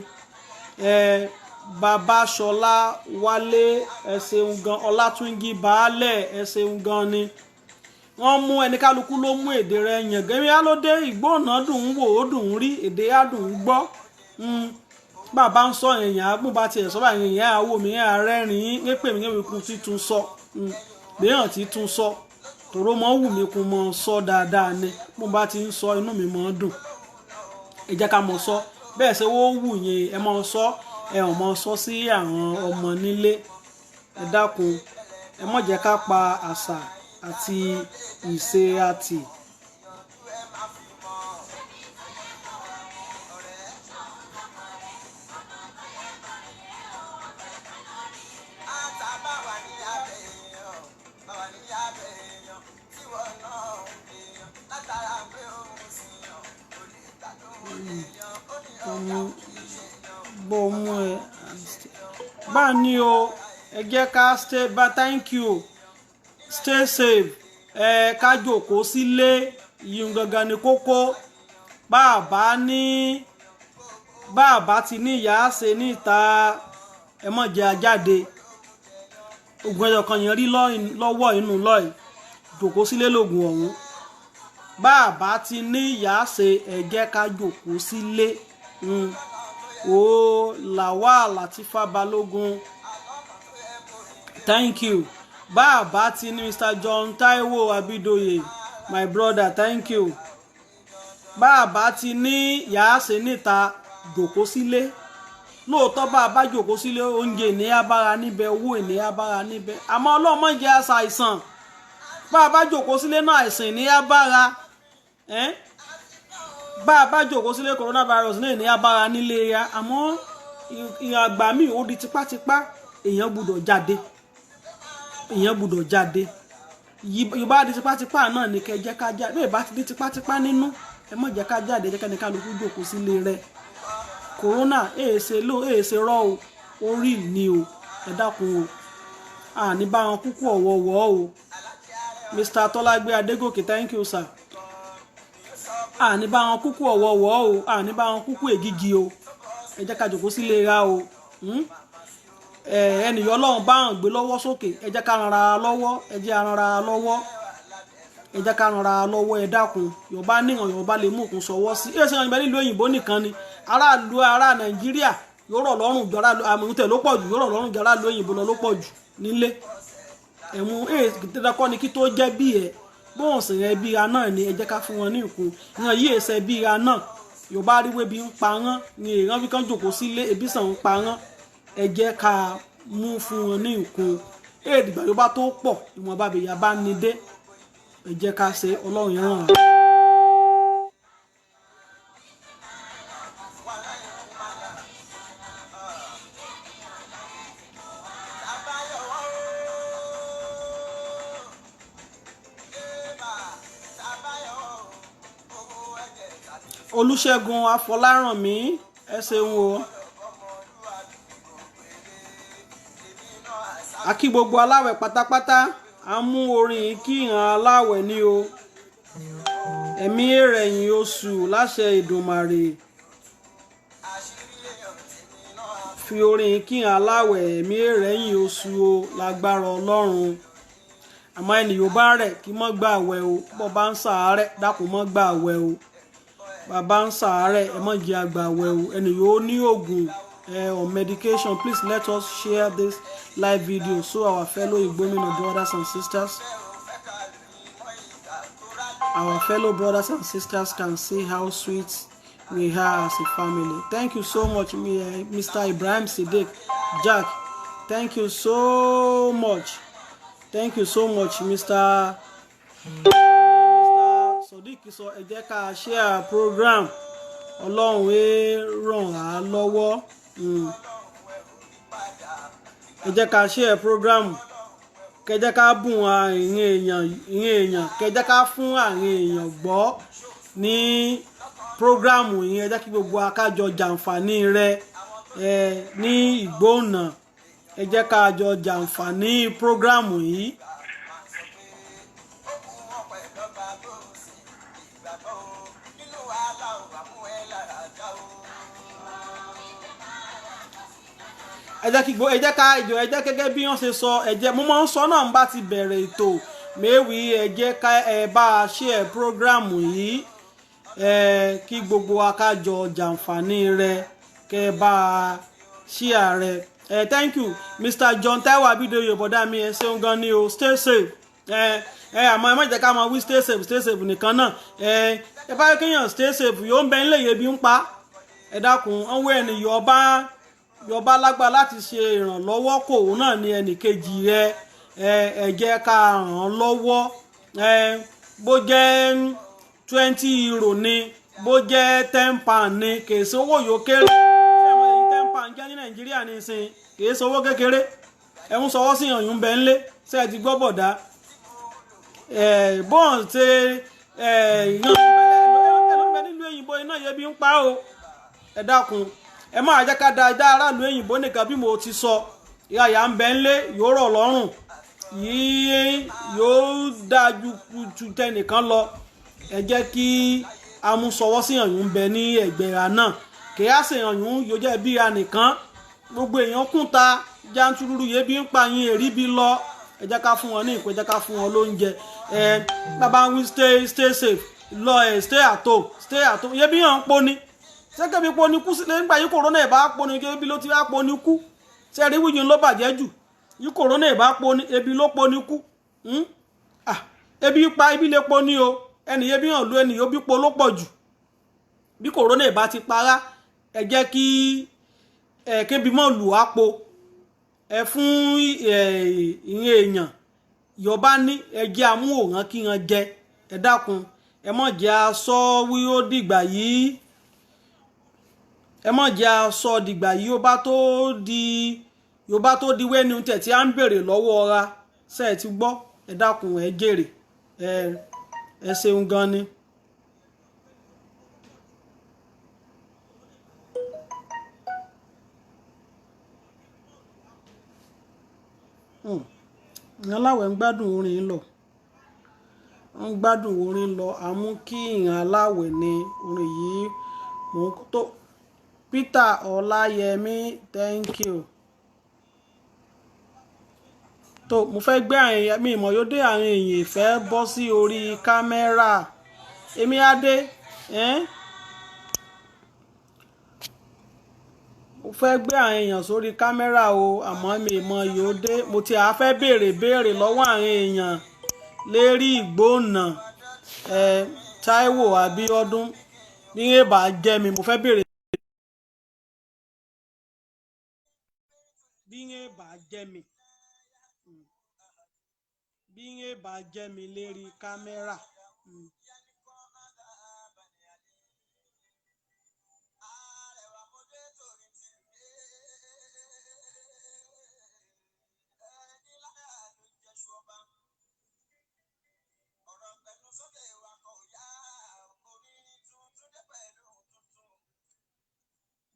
Ẹ Babáṣọlá Wálé, ẹ ṣeun gan. Ọlátúnjí Baálẹ̀, ẹ ṣeun gan ni. Wọ́n mú ẹni kálukú ló mú èdè rẹ̀ yàn gan. Èmi á ló dé ìgbóná dùn ún wò, ó dùn ún rí, èdè á dùn ún gbọ́. Bàbá ń sọ èèyàn àgbọ̀n bá tiẹ̀ sọ báyìí, èèyàn àwò mi àrẹ́rìn-ín ní pè mí ní kun títún sọ gbéhàn títún sọ tòró mọ́ wù mí kun mọ́ sọ dáadáa ni. Mo bá ti ń sọ, inú mi mọ́ dùn. Ẹ jẹ́ ká mọ̀ sọ bẹ́ẹ̀ ṣe wó wù yín, ẹ mọ̀ sọ, ẹ ò mọ̀ sọ sí àwọn ọmọ nílé. Ẹ dákun, ẹ má jẹ́ ká pa àṣà. àti ìṣe àtì. Bó mú ẹ bá ní o, ẹ jẹ́ ká stay ba. Thank you, stay safe. Ẹ ká jòkó sílé yìí gangan ni kókó. Bá a bá ní, bá a bá ti ní ìyá ṣe níta, ẹ mọ̀ jẹ́ ajáde. Oògùn ẹyọ kan yẹn rí lọ́wọ́ inú lọ́ọ̀, jòkó sílé lóògùn ọ̀hún. Bá a bá ti ní ìyá ṣe, ẹ jẹ́ ká jòkó sílé. O Lawal Latifa Balógun, thank you. Bá a bá ti ní, Mr John Taiwo Abidoye, my brother, thank you. Bá a bá ti ní yàá ṣe níta, jòkó sílé. Lóòótọ́, bá a bá jòkó sílé, oúnjẹ ènìyàn bára níbẹ̀, owó ènìyàn bára níbẹ̀, àmọ́ Ọlọ́run má jẹ́ àṣà àìsàn. Bá a bá jòkó sílé náà, àìsàn ènìyàn bára. Bá a bá jòkó sílé, coronavirus náà ènìyàn bára nílé ya. Àmọ́ ìyàn àgbà míì ó di tipátipá, èèyàn gbúdọ̀ jáde, èèyàn gbúdọ̀ jáde. Yorùbá di tipátipá náà ní kẹ́ jẹ́ ká jáde. Bẹ́ẹ̀ bá ti di tipátipá nínú, ẹ má jẹ́ ká jáde, jẹ́ kẹ́ni kálukú jòkó sílé rẹ̀. Corona èèṣe ló èèṣe rọ́ o, orí ni o. Ẹ dákun o, àní bá wọn kúkú ọ̀wọ̀ọ̀wọ́ o. Mr Tọ́lágbé Adégòkè, thank you, sir. Àní bá wọn kúkú ọ̀wọ̀ọ̀wọ́ o, àní bá wọn kúkú ègìgì o. Ẹ jẹ́ ká jòkó sílé ra o. Ẹnìyàn Ọlọ́run bá hàn gbé lọ́wọ́ sókè, ẹ jẹ́ ká ran ara lọ́wọ́, ẹ jẹ́ ran ara lọ́wọ́, ẹ jẹ́ ká ran ara lọ́wọ́. Ẹ dákun. Yorùbá níhàn, Yorùbá lè mú òkun sọwọ́ sí ẹ ṣe ìbẹ́ nílùú òyìnbó nìkan ni. Aráàlú ará Nàìjíríà yóò rọ̀ lọ́rùn ju aráàlú àmọ̀tẹ̀ ló pọ̀ jù, yóò rọ̀ lọ́rùn ju aráàlú òyìnbó lọ ló pọ̀ jù nílé ẹ̀mú. Ẹ̀ dandan kọ́ ni kí tó jẹ́ bí ẹ̀ bóun sì rẹ̀ bí ra náà ni. Ẹ jẹ́ ká fún wọn ní ìkun ìyàn yìí ẹsẹ̀ bí ra náà. Yorùbá ríwé bí ń pa wọ́n ni èèyàn fi kán jòkó sílé, ebi sàn ń pa wọ́n. Ẹ jẹ́ ká mú fún wọn ní ìkun èdìgbà Yorùbá tó pọ̀, ìwọ̀nba bèyà bá ní dé, ẹ jẹ́ ká ṣe. Ọlọ́run yẹn ràn án. Olùṣègùn Afọlárànmí, ẹ ṣeun o. A kí gbogbo aláwẹ̀ pátápátá. A mú orin kí ìhàn aláwẹ̀ ní o. Ẹ̀mí èrẹ̀yìn oṣù láṣẹ Ìdùmarè. Fi orin kí ìhàn aláwẹ̀, ẹ̀mí èrẹ̀yìn oṣù o lágbára Ọlọ́run. Àmọ́ ẹni yóò bá rẹ̀ kí mọ́ gbà wẹ̀ o. Bọ́ bá ń ṣàárẹ̀, dákun mọ́ gbà wẹ̀ o. Bàbá ń ṣàárẹ̀, ẹ mọ̀ jẹ́ àgbà wẹ̀ o. Ẹni yóò ní oògùn on medication, please let us share this live video so our fellow Igbomina brothers and sisters, our fellow brothers and sisters can see how sweet we are as a family. Thank you so much, Mr. Ibrahim Siddiq Jack. Thank you so much. Thank you so much, Mr. Sodiq sọ. Ẹ jẹ́ ká share program. Ọlọ́run ẹ ràn á lọ́wọ́. Ẹ jẹ́ ká share program, kẹ jẹ́ ká bùn àwọn èèyàn, ìyẹn èèyàn, kẹ jẹ́ ká fún àwọn èèyàn gbọ́ ní program yìí. Ẹ jẹ́ kí gbogbo akájọ jàǹfààní rẹ̀ ẹ ní ìgbóhùnà. Ẹ jẹ́ ká jọ jàǹfààní program yìí. Ẹ jẹ́ kí gbọ́, ẹ jẹ́ ká ìjọ, ẹ jẹ́ gẹ́gẹ́ bí wọ́n ṣe sọ. Ẹ jẹ́ mo máa ń sọ náà, ń bá ti bẹ̀rẹ̀ ètò méwì, ẹ jẹ́ ká ẹ bá a share program yìí, ẹ kí gbogbo wa ká jọ jàǹfààní rẹ̀, kẹ́ ẹ bá a share rẹ̀. Ẹ thank you, Mr. John Taiwo Abidoye, bọ̀dá mi, ẹ ṣeun gan ni o. Stay safe. Ẹ ẹ àmọ́ ẹ má jẹ́ ká máa wí stay safe, stay safe nìkan náà. Ẹ ẹ bá kéèyàn stay safe, yóò ń bẹ nílé, ebi ń pa. Ẹ dákun, ọ̀hún ẹni yọba yọba lágbára láti ṣe ìrànlọ́wọ́ kò òun náà ní ẹnì kejì rẹ. Ẹ jẹ́ ká ràn án lọ́wọ́. Bó jẹ́ €20 ni, bó jẹ́ £10 ni, kì í sówó yóò kéré. Ṣé àwọn èyí £10 jẹ́ ní Nàìjíríà nísìnyí? Kì í sówó kékeré. Ẹ ń sọwọ́ sí ìyànyún bẹ́ẹ̀ ńlé. Ṣé ẹ ti gbọ́ bọ̀dá? Bọ́ọ̀n ṣe yan bẹ́ẹ̀ nílùú òyìnbó iná yẹn bí ń pa o. Ẹ dákun, ẹ máa jẹ́ ká da aráàlú òyìnbó nìkan. Bí mo ti sọ, ìyá ìyá ń bẹ ńlé yóò rọ̀ lọ́rùn yìí, yóò dáa ju tẹnìkan lọ. Ẹ jẹ́ kí amúsọwọ́ sí ìyànyún ń bẹ ní ẹ̀gbẹ́ ra náà. Kì í á sì ìyànyún yóò jẹ́ bí ra nìkan. Gbogbo èèyàn kúnta jantururu yìí bí ń pa yín èrí bí lọ. Ẹ jẹ́ ká fún wọn ní ìpè, ẹ jẹ́ ká fún wọn lóúnjẹ. Ẹ bàbá ń wí stay, stay safe lọ, ẹ stay at home, stay at home. Yẹ bí yàn ń poni sẹ́kẹ̀ bí poni kú sílẹ̀ nígbà yìí, kòrónà ẹ̀ bá poni, ebi ló ti wá poni kú. Sẹ́ẹ̀rí wíjìn ló bàjẹ́ jù yìí? Kòrónà ẹ̀ bá poni, ebi ló poni kú. Ebi pa, ebi lè poni o. Ẹnì yẹn bí hàn lú ẹnì yóò bí po ló pọ̀ jù. Bí kòrónà ẹ̀ bá ti para, ẹ jẹ́ kí ẹ kébi mọ́ lù á po. Ẹ fún ìyẹn èèyàn yọba ní ẹ jẹ́ amúhòrán kí wọn jẹ. Ẹ dákun, ẹ mọ̀ jẹ́ aṣọ wí ó dìgbà yìí, ẹ mọ̀ jẹ́ aṣọ dìgbà yìí ó bá tó di yóò bá tó di wẹ́ni tẹ̀ tí a ń béèrè lọ́wọ́ ra. Ṣe ẹ ti gbọ́? Ẹ dákun, ẹ jèrè. Ẹ ṣeun gan ni. Ìyẹn aláwẹ̀ ń gbádùn orin lọ, ń gbádùn orin lọ. Àmú kí ìyẹn aláwẹ̀ ní orin yìí mò ń tó. Peter Ọláyẹmí, thank you. Tó mo fẹ́ gbé àyìn mi ìmọ̀ yóò dé àwọn èèyàn ìfẹ́ bọ́ sí orí kámẹ́rà. Èmi á dé. Mo fẹ́ gbé àwọn èèyàn sórí kámẹ́rà o, àmọ́ mi ìmọ̀ yóò dé. Mo ti à fẹ́ béèrè béèrè lọ́wọ́ àwọn èèyàn lérí ìgbóhùnà. Táíwò Abíọ́dún ní èbà jẹ́ mi, mo fẹ́ béèrè bí èbà jẹ́ mi, bí èbà jẹ́ mi lérí kámẹ́rà.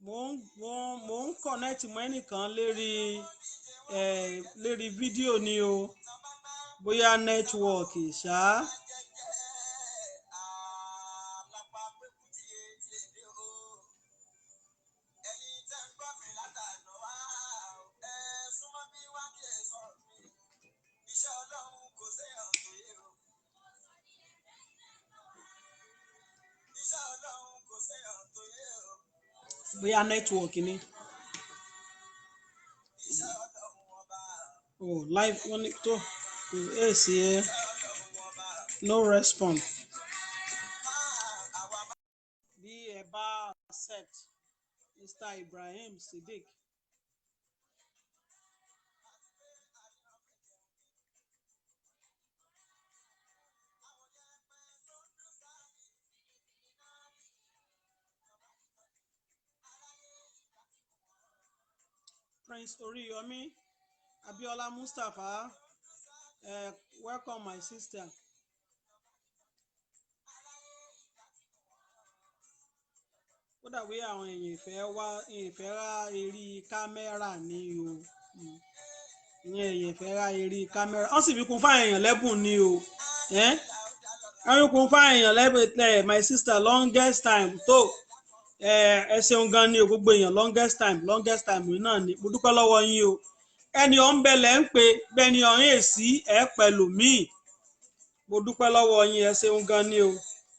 Mo ń connect mọ́ ẹnìkan lérí fídíò ni o, bóyá network ṣá. Bóyá network ni. Oh, live wọ́n ní tó èsì ẹ, no response. Bí ẹ bá accept Mr. Ibrahim Siddiq. Prince Oriyomi Abiola Mustapha, welcome, my sister. Ó dàbí àwọn èèyàn ìfẹ́ wá ìfẹ́ rá eré kámẹ́rà ní o. Ìyẹn èèyàn ìfẹ́ rá eré kámẹ́rà, wọ́n sì fi kún fáwọn èèyàn lẹ́bùn ní o. Wọ́n fi kún fáwọn èèyàn lẹ́bùn. My sister, longest time tó. Ẹ ṣeun gan ni o, gbogbo èèyàn. Longest time, longest time náà ni. Mo dúpẹ́ lọ́wọ́ yín o. Ẹni ọ̀ ń bẹ̀lẹ̀ ń pè bẹ́ẹ̀ ni ọ̀hún èsì ẹ̀ pẹ̀lú míì. Mo dúpẹ́ lọ́wọ́ yín, ẹ ṣeun gan ni o.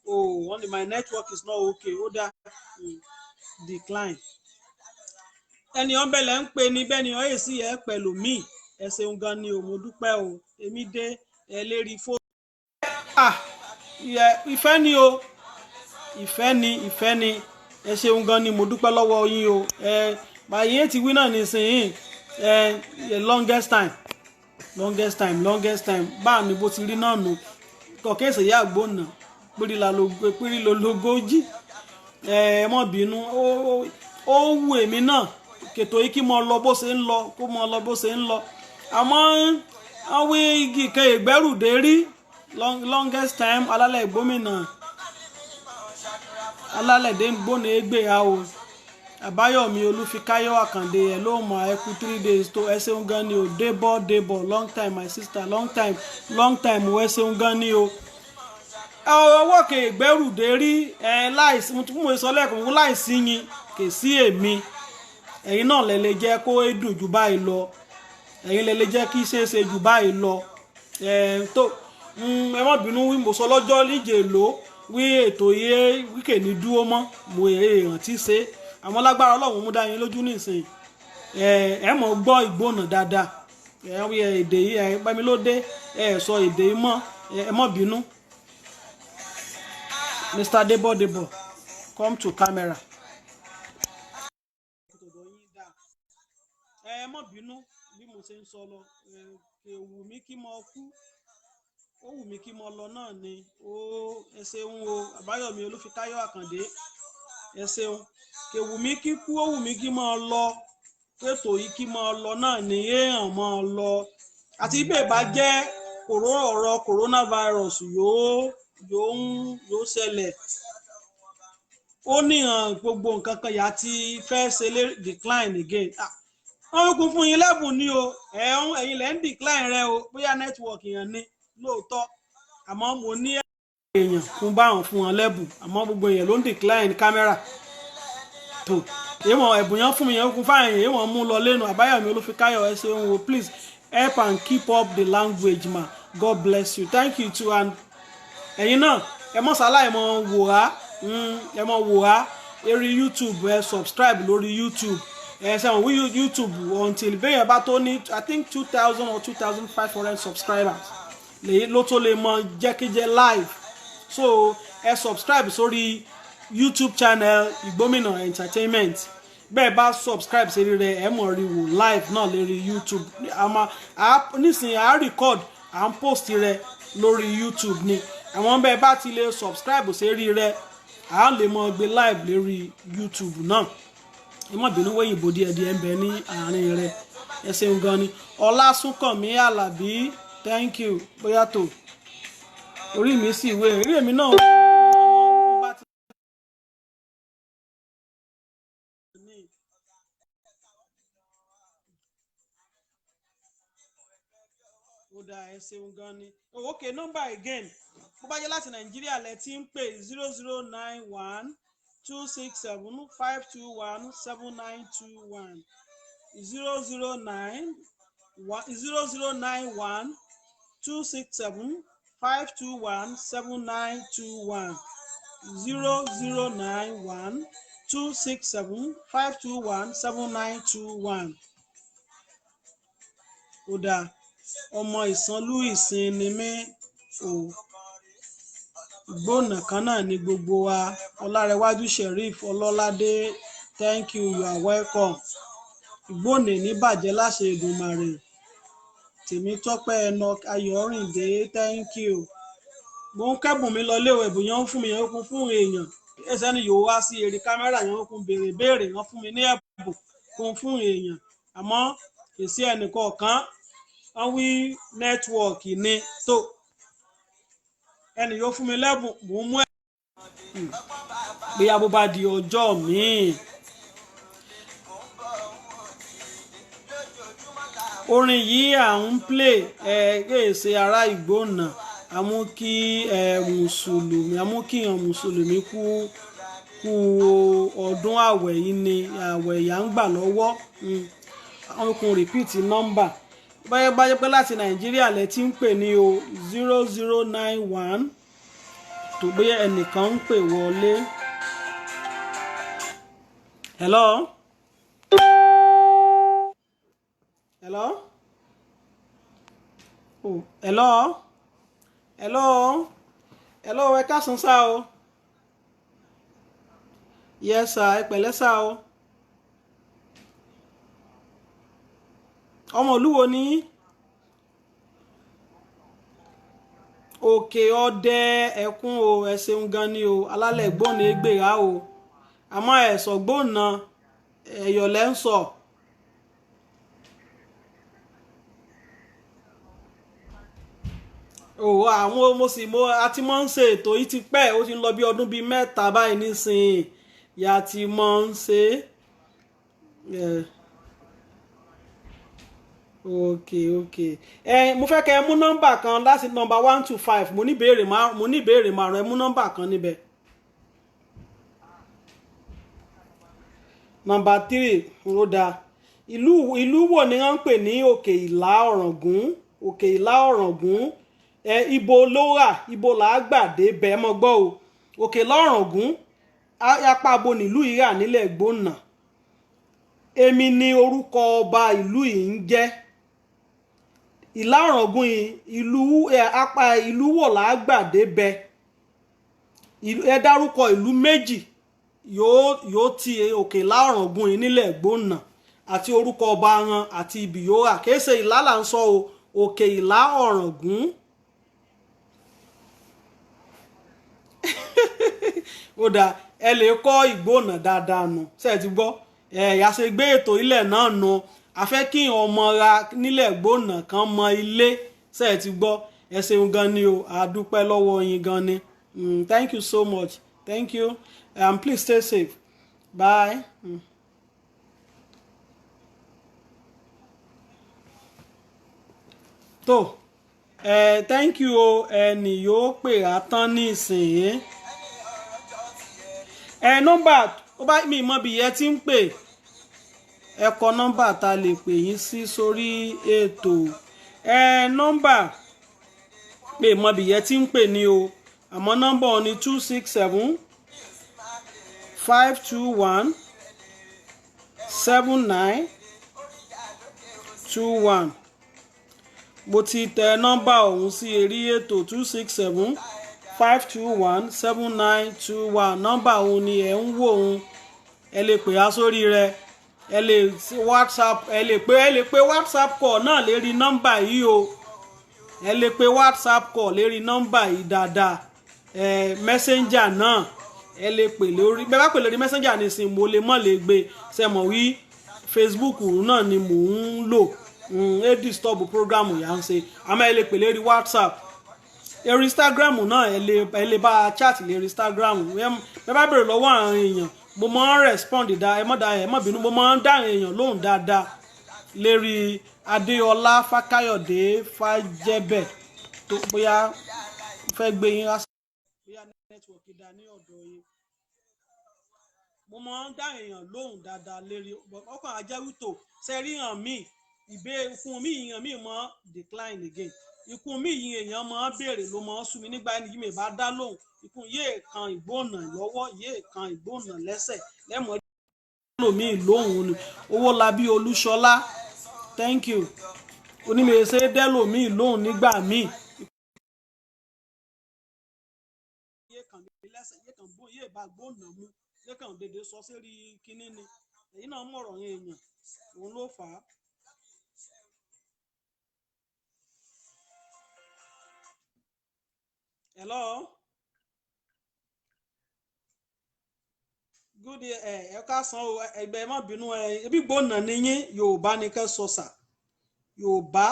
Oh, only my network is not okay. Ó dá decline. Ẹni ọ̀ ń bẹ̀lẹ̀ ń pè ní bẹ́ẹ̀ ni ọ̀hún èsì ẹ̀ pẹ̀lú míì. Ẹ ṣeun gan ni o, mo dúpẹ́ o. Èmi dé ẹ lérí fóònù. Ah, ìfẹ́ ni o, ìfẹ́ ni, ìfẹ́ ni. Ẹ ṣeun gan ni, mo dúpẹ́ lọ́wọ́ yín o. Ẹ báyìí ti wí náà nísìnyí, ẹ longest time. Longest time, longest time. Báà ni bó ti rí náà nù. Kọ̀kẹ́ ìṣèyí àgbọ̀nà pírí lológójì. Ẹ mọ́ bínú, ó wù èmi náà kètò yìí kí mo lọ bó ṣe ń lọ, kó mo lọ bó ṣe ń lọ. Àmọ́ àwọn igi kan ìgbẹ́rùdé rí longest time. Alálẹ̀ gómìnà alálẹ̀ dé ń gbóná égbè a o. Àbáyọ̀mí Olúfikáyọ̀ Àkàndé, ẹ̀ ló mọ̀, ẹ kú 3 days tó, ẹ ṣeun gan ni o. Débọ̀ débọ̀, long time my sister, long time, long time o, ẹ ṣeun gan ni o. Ọwọ́ kè gbẹ́rùdé rí ẹ láìsí mo sọ lẹ́ẹ̀kan láìsí yín kè sí èmi. Ẹ̀yin náà lẹ lè jẹ́ kó dùn jù báyìí lọ, ẹ̀yin lẹ lè jẹ́ kí ṣeéṣe jù báyìí lọ. Ẹ tó ẹ má bínú wí mo sọ lọ́jọ́ níjẹ̀ ló wí ètò yẹ wíkè ní dúró mọ́ mo èèyàn tí ṣe. Àmọ́ lágbára Ọlọ́run, mú dá yín lójú nísìnyí, ẹ ẹ mọ̀ gbọ́ ìgbónà dáadáa. Ẹ wí èdè yìí, ẹ pẹ́mi ló dé, ẹ sọ èdè yìí mọ́, ẹ má bínú. Mr. Debo Debo, come to camera. Ẹ má bínú bí mo ṣe ń sọ lọ. Kò wù mí kí mo kú, ó wù mí kí mo lọ náà ni ó. Ẹ ṣeun o, Àbáyọ̀mí Olúfikáyọ̀ Àkàndé, ẹ ṣeun. Kò wù mí kí kú, ó wù mí kí mo lọ ètò yìí, kí mo lọ náà ni èèyàn máa lọ. Àti bẹ́ẹ̀ bá jẹ́ ọ̀rọ̀ coronavirus yóò ń yóò ṣẹlẹ̀, ó níhàn gbogbo nǹkan kan yà ti fẹ́ ṣe lé decline again. Wọ́n kún fún yín lẹ́bùn ni o, ẹ̀yin lẹ́ ń decline rẹ o. Bóyá network yẹn ni lóòótọ́, àmọ́ mo ní èèyàn fún báwọn fún wọn lẹ́bùn, àmọ́ gbogbo èèyàn ló ń decline camera tó èèwọ̀n. Ẹ̀bùn yẹn fún mi yẹn kún fáyẹn, èèwọ̀n mú lọ lẹ́nu. Àbáyọ̀mí Olúfikáyọ̀, ẹ ṣeun o. Please help and keep up the language ma, God bless you. Thank you too. And ẹ̀yin náà, ẹ mọ̀ sáláì mọ̀ wò á, ẹ mọ̀ wò á eré YouTube, ẹ subscribe lórí YouTube. Ẹ sẹ́wọ̀n wí YouTube until bẹ́ẹ̀ bá tó ní, I think, 2,000 or 2,500 subscribers lèyí ló tó lè mọ jẹ́kíjẹ́ live. So ẹ subscribe sórí YouTube channel Ìgbómìnà Entertainment. Bẹ́ẹ̀ bá subscribe sí rẹ̀, ẹ mọ̀ rí wò live náà lórí YouTube. Àmọ́ nísìnyí à record, à ń post rẹ̀ lórí YouTube ni. Àwọn bẹ́ẹ̀ bá ti lè subscribe sí rẹ̀, à lè mọ gbé live lórí YouTube náà. Ẹ má bínú, wẹ́yìnbó díẹ̀díẹ̀ ń bẹ ní àárín rẹ̀. Ẹ ṣeun gan ni. Ọlásùnkànmí Àlàbí, thank you. Bóyá tó orí mi sì wé orí èmi náà bá ti ní. Ó dáa, ẹ ṣeun gan ni. Oh, okay, number again, bó bá jẹ́ láti Nàìjíríà lẹ ti ń pè, 0091267 521 7921, 0091, 0091267 521 7921, 0091267 521 7921. Ó dáa, ọmọ ìsanlú ìsìn ni mí o, ìgbónà kan náà ni gbogbo wa. Ọlárẹwájú Sheriff Ọlọ́ládé, thank you, you are welcome. Ìgbónà ní bàjẹ́ láṣẹ Èdùmàrè. Tèmítọ́pẹ́ Enoch Ayọ̀rìndé, thank you. Mo ń kẹ́bùn mi lọ léwu, ẹ̀bùn yẹn ń fún mi yẹn kún fún èèyàn ẹsẹ̀ ni yóò wá sí eré kámẹ́rà yẹn kún béèrè béèrè wọ́n fún mi ní ẹ̀bùn kún fún èèyàn, àmọ́ kì í sí ẹnìkọ̀ọ̀kan wọ́n wí network ni tó ẹnì yóò fún mi lẹ́bùn, mò ń mú ẹ̀ bóyá bó bá di ọjọ́ míì. Orin yìí à ń play ẹ kéèsè ará Ìgbónà, àmú kí ẹ mùsùlùmí, àmú kí hàn mùsùlùmí kú kú ọdún àwẹ̀ yìí ni àwẹ̀ ìyá ń gbà lọ́wọ́. Àwọn kò repeat nọ́mbà báyẹ̀ báyẹ̀ pé láti Nàìjíríà lẹ ti ń pè ní o, 0091 tó bóyá ẹnìkan ń pè wọlé. Hello? Hello? Oh, hello? Hello? Hello, ẹ káàsán sá o. Yes sir, ẹ pẹ̀lẹ́ sá o. Ọmọ olúwo ni yín? Òkè Ọdẹ ẹkún o, ẹ ṣeun gan ni o. Alálẹ̀ gbóná égbèrà o, àmọ́ ẹ̀sọ̀ gbóná ẹ̀yọ̀ lẹ́ ń sọ. Òwò àwọn mo sì mo a ti mọ̀ ń ṣe ètò yìí ti pẹ́, ó ti ń lọ bí ọdún bíi 3 báyìí nísìnyí ya ti mọ̀ ń ṣe. Ok ok, ẹ mo fẹ́ kẹ́ ẹ mú nọ́mbà kan láti nọ́mbà 1 to 5. Mo ní ìbéèrè márùn, ẹ mú nọ́mbà kan níbẹ̀. Nọ́mbà 3 ó dáa. Ìlú wo ni wọ́n ń pè ní Òkè Ìlà Ọ̀ràngún? Òkè Ìlà Ọ̀ràngún, ẹ ibo ló wà, ibo là á gbà dé bẹ́ẹ̀ mọ́ gbọ́ o. Òkè Ìlà Ọ̀ràngún, apá abo nílùú yìí rà nílẹ̀ Gbónà. Èmi ni orúkọ ọba ìlú yìí ń jẹ́. Ìlà Ọ̀ràngún yìí, ìlú apá ìlú wò là á gbà dé bẹ́ẹ̀. Ẹ dárúkọ ìlú méjì yóò ti Òkè Ìlà Ọ̀ràngún yìí nílẹ̀ Gbónà àti orúkọ ọba wọn àti ibi yóò rà. Kìí ṣe Ìlà là ń sọ o, Òkè Ìlà Ọ̀ràngún. Ó dáa, ẹ lè kọ́ Ìgbónà dáadáa nù, ṣe é ti gbọ́? Ẹ yà ṣe gbé ètò ilẹ̀ náà nù, a fẹ́ kí ọmọ ra nílẹ̀ Gbónà kan mọ ilé, ṣe é ti gbọ́? Ẹ ṣeun gan ni o, a dúpẹ́ lọ́wọ́ yín gan ni. Thank you so much, thank you, and please stay safe, bye. Tó ẹ thank you o, ẹnì yóò pè á tán ní ìsìn. Ẹ nọ́mbà ó bá mi mọ bí ẹ ti ń pè, ẹ kọ nọ́mbà tá a lè pè yín sí sórí ètò. Ẹ nọ́mbà pè mọ bí ẹ ti ń pè ní o, àmọ́ nọ́mbà ọ̀ ní 267 521 79 21. Mo ti tẹ nọ́mbà ọ̀hún sí eré ètò 267 521 7921. Nọ́mbà ọ̀hún ni ẹ̀ ń wò òun, ẹ lè pè á sórí rẹ̀, ẹ lè WhatsApp, ẹ lè pè WhatsApp call náà lérí nọ́mbà yìí o, ẹ lè pè WhatsApp call lérí nọ́mbà yìí dáadáa. Ẹ messenger náà ẹ lè pè lórí, bẹ́ẹ̀ bá pè lórí messenger nísìnyí mo lè mọ̀ lè gbé, ṣe mọ̀ wí Facebook náà ni mò ń lò, ẹ disturb program yà ń ṣe. Àmọ́ ẹ lè pè lérí WhatsApp, eré Instagram náà ẹ lè bá chat lérí Instagram. Ẹ bá bèrè lọ́wọ́ àwọn èèyàn, mo máa ń respond dá, ẹ mọ̀ dá, ẹ mọ̀ bínú, mo máa ń dá àwọn èèyàn lóhùn dáadáa lérí Adéọlá Fákáyọ̀dé Fájẹ́bẹ̀ tó bóyá fẹ́ gbé yín wá, bóyá nẹ́tíwọ̀kì dá ní ọ̀dọ̀ yín. Mo máa ń dá èèyàn lóhùn dáadáa lérí ọkàn ajẹ́wìtò sẹ́rí hàn mí ìbé ikun mi ìyàn mi mọ́ decline again. Ikun mi ìyìn èèyàn máa béèrè ló máa sú mi nígbà ẹni yìí mi bá dá lóhùn. Ikun yéè kan ìgbónà lọ́wọ́, yéè kan ìgbónà lẹ́sẹ̀ lẹ́mọ̀ọ́ lòmíì lóhùn ni. Owólabí Olúṣọlá, thank you. Onímọ̀ọ́sẹ̀ dẹ́lòmíì lóhùn nígbà míì. Yéè kan mi lẹ́sẹ̀, yéè kan bó, yéè bá gbónà mú, yéè kan dédé sọ sérí kinní ni. Èyí náà mọ̀rọ̀ yẹn èèyàn, òun ló fà á. Hello. Good day, ẹ káàsán o, ẹgbẹ́ ẹ má bínú, ẹ ebi gbóná ni yín, Yorùbá ni kẹ́ sọ sà. Yorùbá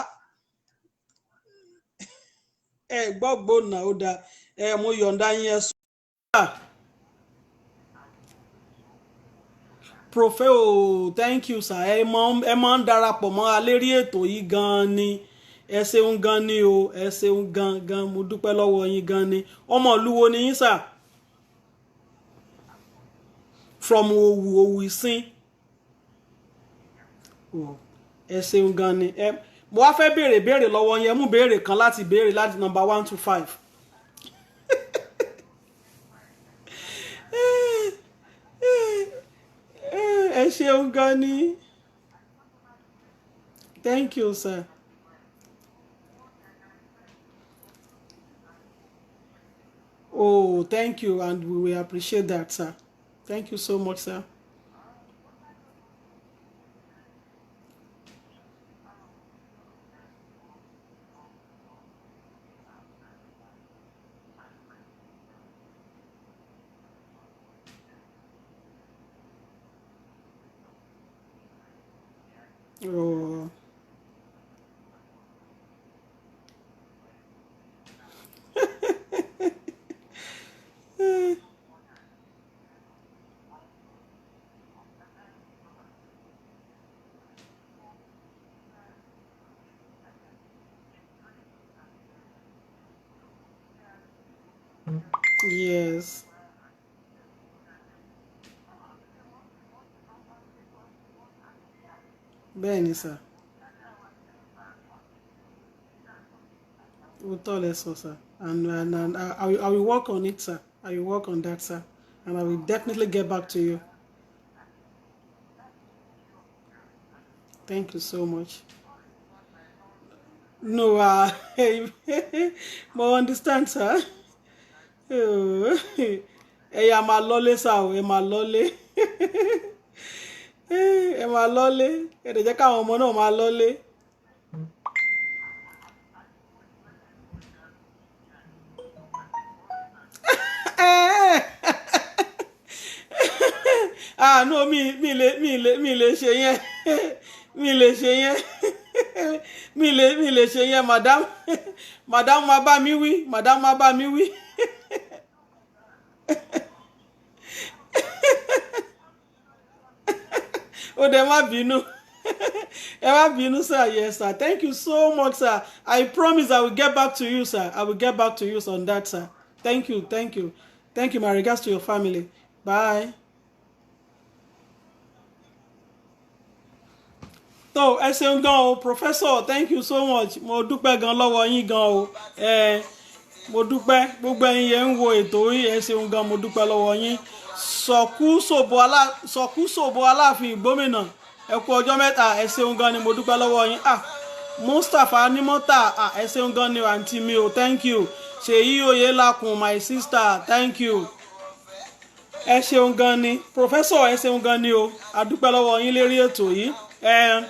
ẹ gbọ́ gbóná ó dáa, ẹ mo yọ̀ǹda yín ẹ sọ. Profe o, thank you sir, ẹ máa ń darapọ̀ mọ́ a lérí ètò yìí gan-an ni. Ẹ ṣeun gan ni o, ẹ ṣeun gan gan, mo dúpẹ́ lọ́wọ́ yín gan ni. Ọmọ ìlú wo ni yín sà? From Òwú, Òwú Ìsìn. Ẹ ṣeun gan ni. Ẹ mo wá fẹ́ béèrè béèrè lọ́wọ́ yín, ẹ mú béèrè kan láti béèrè láti nọ́mbà 1 to 5. Ẹ ṣeun gan ni. Thank you sir. Oh, thank you, and we will appreciate that, sir. Thank you so much, sir. Oh. Yes. Bẹ́ẹ̀ ni sir. Òótọ́ lẹ sọ sir. And I will work on it, sir. I will work on that, sir. And I will definitely get back to you. Thank you so much. No, mo understand, sir. Oh, ẹ yà máa lọ́lé sá o, ẹ máa lọ́lé. Ẹ máa lọ́lé. Ẹ dẹ̀ jẹ́ káwọn ọmọ náà máa lọ́lé. Ah, no, mi lè ṣe yẹn. Mi lè ṣe yẹn. Mi lè ṣe yẹn, madam. Madam máa bá mi wí. Madam máa bá mi wí. Ó dẹ̀ má bínú. Ẹ má bínú, sir. Yes, sir. Thank you so much, sir. I promise I will get back to you, sir. I will get back to you on that, sir. Thank you, thank you. Thank you. My regards to your family. Bye. Tó, ẹ ṣeun gan o, Professor. Thank you so much. Mo dúpẹ́ gan lọ́wọ́ yín gan o. Ẹ mo dúpẹ́, gbogbo ẹ̀yin yẹn ń wo ètò yìí, ẹ ṣeun gan, mo dúpẹ́ lọ́wọ́ yín. Sọ̀kú sòbò Aláàfin Ìgbómìnà, ẹ kú ọjọ́ mẹ́ta, ẹ ṣeun gan ni, mo dúpẹ́ lọ́wọ́ yín. Ah, Mustapha Nimota, ah, ẹ ṣeun gan ni, àǹtí mi o, thank you. Ṣèyí Oyèlákùn, my sister, thank you, ẹ ṣeun gan ni. Professor, ẹ ṣeun gan ni o, a dúpẹ́ lọ́wọ́ yín lérí ètò yìí. Ẹ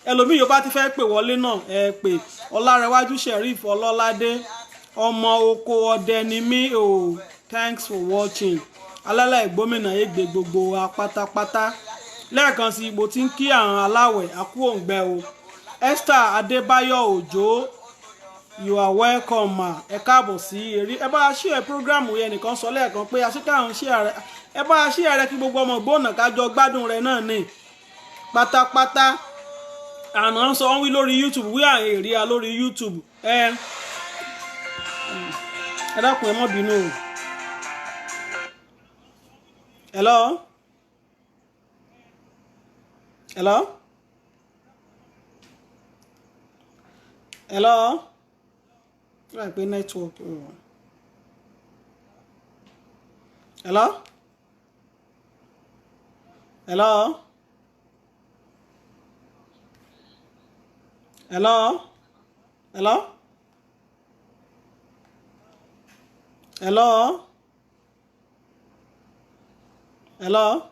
ẹlòmíì yóò bá ti fẹ́ pè wọlé náà, ẹ pè. Ọlárẹ̀wájú Sheriff Ọlọ́ládé, ọmọ oko ọdẹ ni mí o, thanks for watching. Alálẹ̀ Ìgbómìnà ègbè gbogbo wa pátápátá. Lẹ́ẹ̀kan sí, mo ti ń kí àwọn aláwẹ̀ àkú òǹgbẹ o. Esther Adébáyọ̀ Òjó, you are welcome, ma. Ẹ káàbọ̀ sí eré. Ẹ bá a share program yẹn. Nìkan sọ lẹ́ẹ̀kan pé àṣekà ń share rẹ. Ẹ bá a share rẹ kí gbogbo ọmọ gbóná kájọ gbádùn rẹ náà ní pátápátá. Àná sọ wọ́n wí lórí YouTube, wí àwọn èrè a lórí YouTube. Ẹ dákun, ẹ má bínú o. Hello, hello, hello. Right, pé network o. Hello, hello, hello, hello, hello, hello.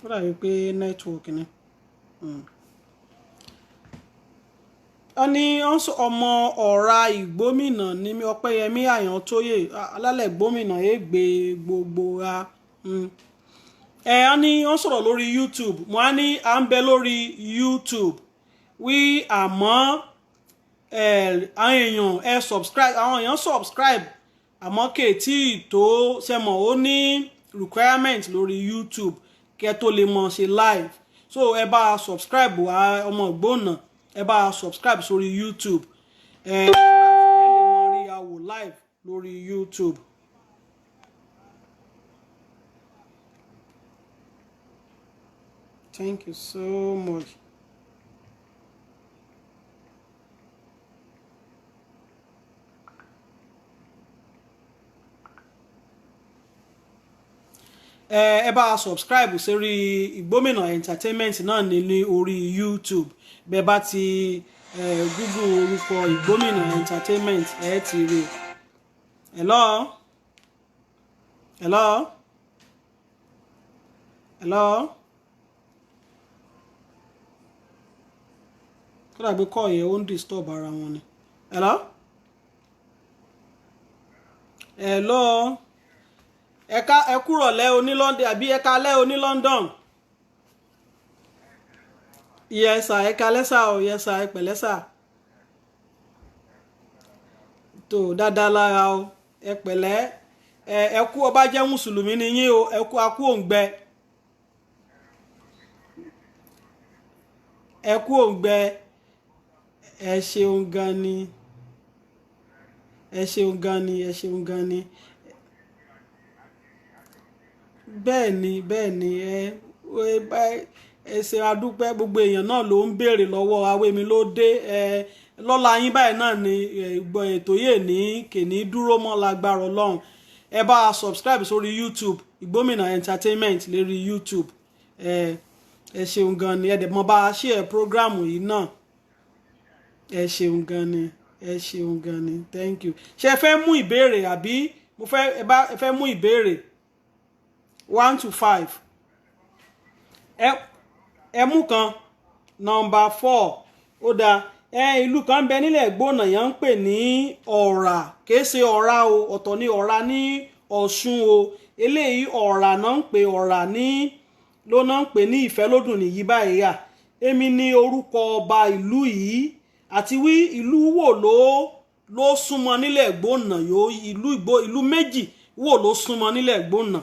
Ó dàbí pé network ni. Wọ́n ní wọ́n sọ ọmọ ọ̀ra Ìgbómìnà ní mi. Ọpẹ́yẹmí Àyàntóyè, Alálẹ̀ Ìgbómìnà ègbè gbogbo wa. Ẹ wọ́n ní wọ́n sọ̀rọ̀ lórí YouTube. Mo á ní à ń bẹ lórí YouTube wí, àmọ́ àwọn èèyàn, ẹ subscribe. Àwọn èèyàn subscribe, àmọ́ kèétí tó ṣẹmọ̀, ó ní requirement lórí YouTube kẹ́ tó lè mọ̀ ṣe live. So ẹ bá a subscribe wá, ọmọ ìgbóná, ẹ bá a subscribe sórí YouTube, ẹ lè mọ̀ rí àwò live lórí YouTube. Thank you so much. Ẹ bá a subscribe sórí Ìgbómìnà Entertainment náà ní orí YouTube. Bẹ́ẹ̀ bá ti Google orúkọ Ìgbómìnà Entertainment, ẹ ti rí. Hello, hello, hello. Kó dàgbé kọ́ yẹn, ó ń disturb ara wọn ni. Hello, hello. Ẹ̀ka ẹ kúrọ̀lẹ́ oní London, àbí ẹ̀ka alẹ́ oní London. Yes sir, ẹ kalẹ́ sà o. Yes sir, ẹ pẹ̀lẹ́ sà. Tó dáadáa lára o, ẹ pẹ̀lẹ́. Ẹ kú, ọba jẹ́ mùsùlùmí ni yín o, ẹ kú akú òǹgbẹ. Ẹ kú òǹgbẹ. Ẹ ṣeun gan ni, ẹ ṣeun gan ni, ẹ ṣeun gan ni. Bẹ́ẹ̀ ni, bẹ́ẹ̀ ni. Ẹ ṣe, adúpẹ́. Gbogbo èèyàn náà ló ń béèrè lọ́wọ́ awémi ló dé. Ẹ lọ́la yín báyìí náà ni gbọ́ ètò yìí ní kèní dúró mọ́ lágbára Ọlọ́run. Ẹ bá a subscribe sórí YouTube, Ìgbómìnà Entertainment lérí YouTube. Ẹ ṣeun gan ni. Ẹ dẹ̀ mọ́ bá a share program yìí náà. Ẹ ṣeun gan ni, ẹ ṣeun gan ni. Thank you. Ṣé ẹ fẹ́ mú ìbéèrè àbí mo fẹ́ ẹ bá ẹ fẹ́ mú ìbéèrè 1 to 5? Ẹ mú kan, number 4. Ó dáa. Ẹ ìlú kan bẹ nílẹ̀ Ìgbónà yẹn ń pè ní Ọ̀rà. Kìí ṣe Ọ̀rà o, ọ̀tọ̀ ní Ọ̀rà ní Ọ̀ṣun o. Eléyìí Ọ̀rà náà ń pè, Ọ̀rà ní ló náà ń pè ní Ìfẹ́lódùn nìyí báyìí yà. Èmi ní orúkọ ọba ìlú yìí àti wí ìlú wo ló súnmọ́ nílẹ̀ Ìgbónà yóò ìlú ìgbó ìlú méjì wo ló súnmọ́ nílẹ̀ Ìgbónà.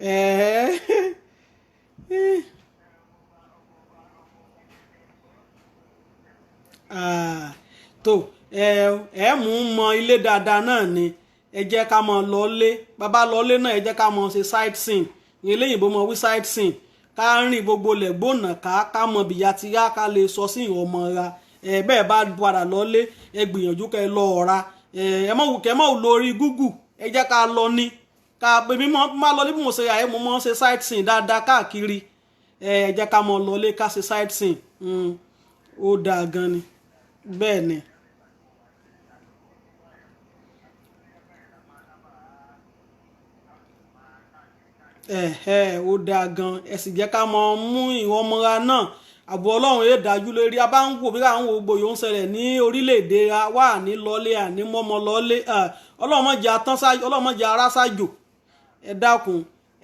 Ẹ̀ẹ́. Ah, tó ẹ mú un mọ ilé dáadáa náà ni. Ẹ jẹ́ ká mọ lọlé, bàbá lọlé náà, ẹ jẹ́ ká mọ ṣe sightseeing ní eléyìnbó mọ wí sightseeing, ká rìn gbogbo lẹ̀gbọ́nà ká mọ bìyà ti yá, ká lè sọ sí ìwọ̀n ọmọ ra. Ẹ bẹ́ẹ̀ bá padà lọlé, ẹ gbìyànjú kẹ́ ẹ lọ ọ̀ra. Ẹ mọ̀ kẹ́ mọ̀ lórí Google. Ẹ jẹ́ ká lọ ní ká èmi mọ́ má lọ níbi mo ṣe àyè, mo mọ́ ṣe sightseeing dáadáa káàkiri. Ẹ jẹ́ ká mọ lọlé ká ṣe sightseeing. Ó dáa gan ni, bẹ́ẹ̀ ni. Ẹ̀hẹ́, ó dáa gan. Ẹ sì jẹ́ ká mọ mú ìwọ̀n ọmọra náà. Ààbò Ọlọ́run yóò dájú lórí a bá ń wò bí àwọn gbogbo yòó ń ṣẹlẹ̀ ní orílẹ̀-èdè wa wà ní lọ́lé àní mọ́mọ́ lọ́lé. Ọlọ́run má jẹ́ atán sájò, Ọlọ́run má jẹ́ ará sájò. Ẹ dákun,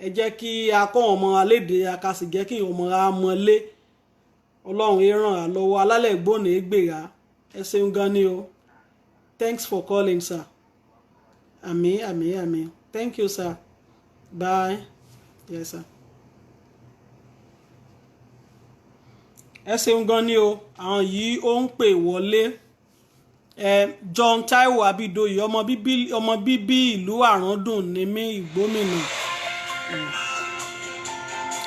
ẹ jẹ́ kí a kọ́ ọmọ alédè, a sì jẹ́ kí ọmọ wa mọ́lé. Ọlọ́run yóò ràn á lọ́wọ́. Alálẹ̀ ìgbóná ègbèrà. Ẹ ṣeun gan ni o. Thanks for calling, sir. Àmín, àmín, àmín. Thank you, sir. Bye. Yes, sir. Ẹ ṣeun gan ni o. Àwọn yìí ó ń pè wọlé. Ẹ John Taiwo Abidoye, ọmọ bíbí ìlú Àràndùn ní mí, Ìgbómìnà.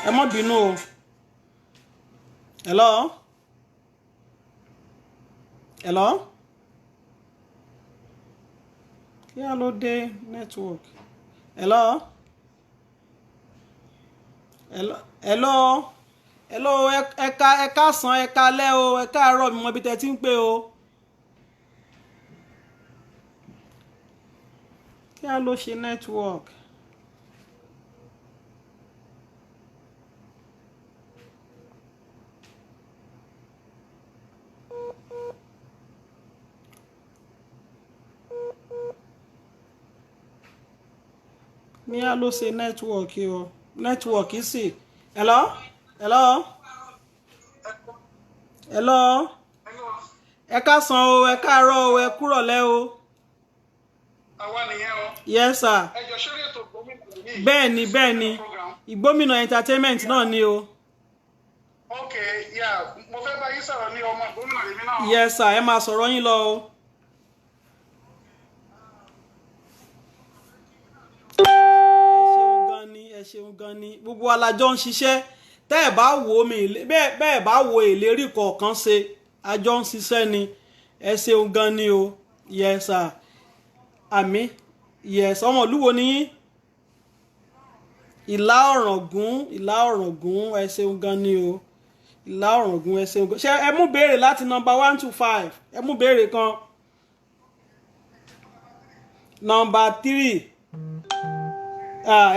Ẹ má bínú o. Hello, hello, kí á ló dé network? Hello, hello, hello, hello. Ẹ káàsán, ẹ káalẹ́ o, ẹ káàárọ̀, mi mọ ibi tẹ́ ti ń pè o. Kí á ló ṣe network? Ní á ló ṣe network o, network sì. Hello, hello, hello. Ẹ káàsán o, ẹ káàárọ̀ o, ẹ kúrọ̀lẹ́ o. Àwa nìyẹn o. Yes, sir. Ẹ jọ, ṣórí ètò Ìgbómìnà yìí? Bẹ́ẹ̀ ni, bẹ́ẹ̀ ni. Program. Ìgbómìnà Entertainment náà ni o. Ok, yeah, mo fẹ́ bá yín sọ̀rọ̀ ní ọmọ Ìgbómìnà lèmi náà. Yes, sir, ẹ máa sọ̀rọ̀ yín lọ o. Ẹ ṣeun gan ni, ẹ ṣeun gan ni. Gbogbo alájọ ń ṣiṣẹ́. Tẹ́ ẹ̀ bá wo mi bẹ́ẹ̀ bẹ́ẹ̀ bá wo ìlérí kọ̀ọ̀kan ṣe, àjọ ń ṣiṣẹ́ ni. Ẹ ṣeun gan ni o. Yes, sir. Àmín. Yes, ọmọ ìlú wo ni yín? Ìlà Ọ̀ràngún, Ìlà Ọ̀ràngún. Ẹ ṣeun gan ni o. Ìlà Ọ̀ràngún, ẹ ṣeun gan. Ṣé ẹ mú béèrè láti number 1 to 5? Ẹ mú béèrè kan. Number 3.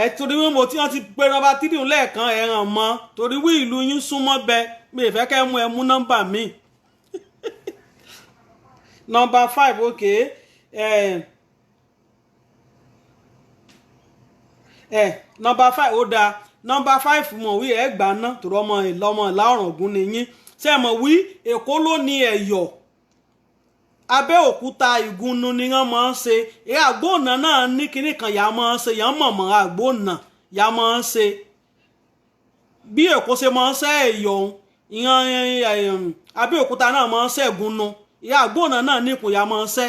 Ẹ torí wí mo tí wọ́n ti pe number 3 lẹ́ẹ̀kan, ẹ ràn mọ́ torí wí ìlú yín súnmọ́ bẹ. Mi ì fẹ́ kẹ́ mú, ẹ mú nọ́mbà mi. Number 5, okay. Ẹ number 5, ó dáa. Number 5, mọ̀ wí ẹ gbà ná tòrọ ọmọ ìlọmọ ìlà Ọ̀ràngún ni yín. Ṣé ẹ mọ̀ wí Èkó ló ní Ẹ̀yọ̀, Abẹ́òkúta ìgúnnu ni wọ́n máa ń ṣe. Ìyá àgbóònà náà ní kinní kan yà máa ń ṣe, yà ń mọ̀mọ́ àgbóònà yà máa ń ṣe. Bí Èkó ṣe máa ń ṣe Ẹ̀yọ̀ òun, ìyẹn Abẹ́òkúta náà máa ń ṣe ìgúnnu. Ìyá àgbóònà náà nípò yà máa ń ṣe.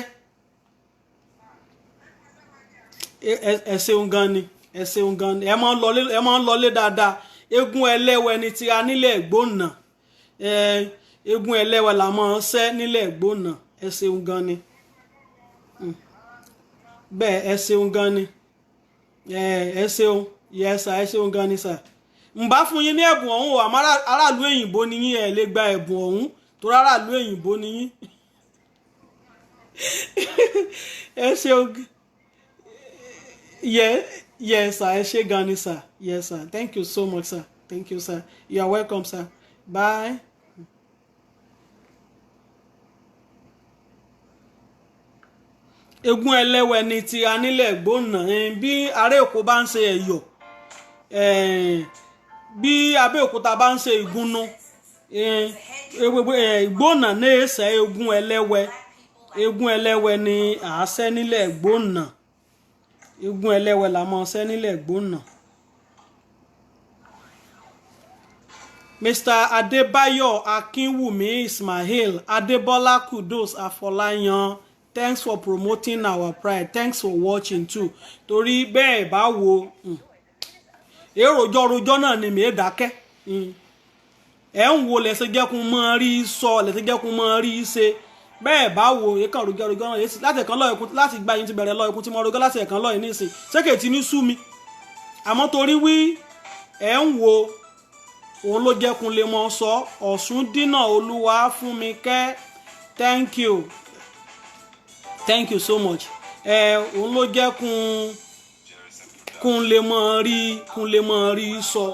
Ẹ ṣeun gan ni, ẹ ṣeun gan ni. Ẹ máa ń lọlé, ẹ máa ń lọlé dáadáa. Eégún ẹlẹ́wẹ̀ ni ti a nílẹ̀ Ìgbónà. Eégún ẹlẹ́wẹ̀ là máa ń ṣẹ́ nílẹ̀ Ìgbónà. Ẹ ṣeun gan ni. Bẹ́ẹ̀, ẹ ṣeun gan ni. Ẹ ṣeun. Yes sir, ẹ ṣeun gan ni sir. Ń bá fún yín ní ẹ̀bùn ọ̀hún o, àmọ́ aráàlú òyìnbó ni yín, ẹ lè gba ẹ̀bùn ọ̀hún torí aráàlú òyìnbó ni yín. Ẹ ṣeun. Yes sir, ẹ ṣé gan ni sir. Yes sir, thank you so much, sir. Thank you, sir. You are welcome, sir. Bye. Eégún ẹlẹ́wẹ̀ ni ti a nílẹ̀ Ìgbónà. Bí ará Èkó bá ń ṣe Ẹ̀yọ̀, bí Abẹ́òkúta bá ń ṣe ìgúnnu, Ìgbónà ní ẹsẹ̀ eégún ẹlẹ́wẹ̀. Eégún ẹlẹ́wẹ̀ ni àásẹ́ nílẹ̀ Ìgbónà. Eégún ẹlẹ́wẹ̀ là máa ṣẹ́ nílẹ̀ Ìgbónà. Mr. Adebayo Akinwumi Ismail Adebola Kudos Afọláyan, thanks for promoting our pride, thanks for watching too. Torí bẹ́ẹ̀ bá wo èròjọ́ rojọ́ náà ni mi dákẹ́. Ẹ̀ ń wo lẹ́sẹ̀ jẹ́kun mọ́ rí sọ, lẹ́sẹ̀ jẹ́kun mọ́ rí ṣe. Bẹ́ẹ̀ bá wo èkán rojọ́ rojọ́ náà láti ẹ̀kan lọ́ọ̀ẹ́kún, láti gba yín ti bẹ̀rẹ̀ lọ́ọ̀ẹ́kún tí mo rojọ́ láti ẹ̀kan lọ́ọ̀ẹ́ nísìn, ṣé kèétí ní sú mi? Àmọ́ torí wí ẹ̀ ń wo òun ló jẹ́kun lè mọ sọ. Ọ̀sùn dínà olúwa fún mi kẹ́, thank you, thank you so much. Ẹ òun ló jẹ́kun kún lè mọ rí, kún lè mọ rí sọ.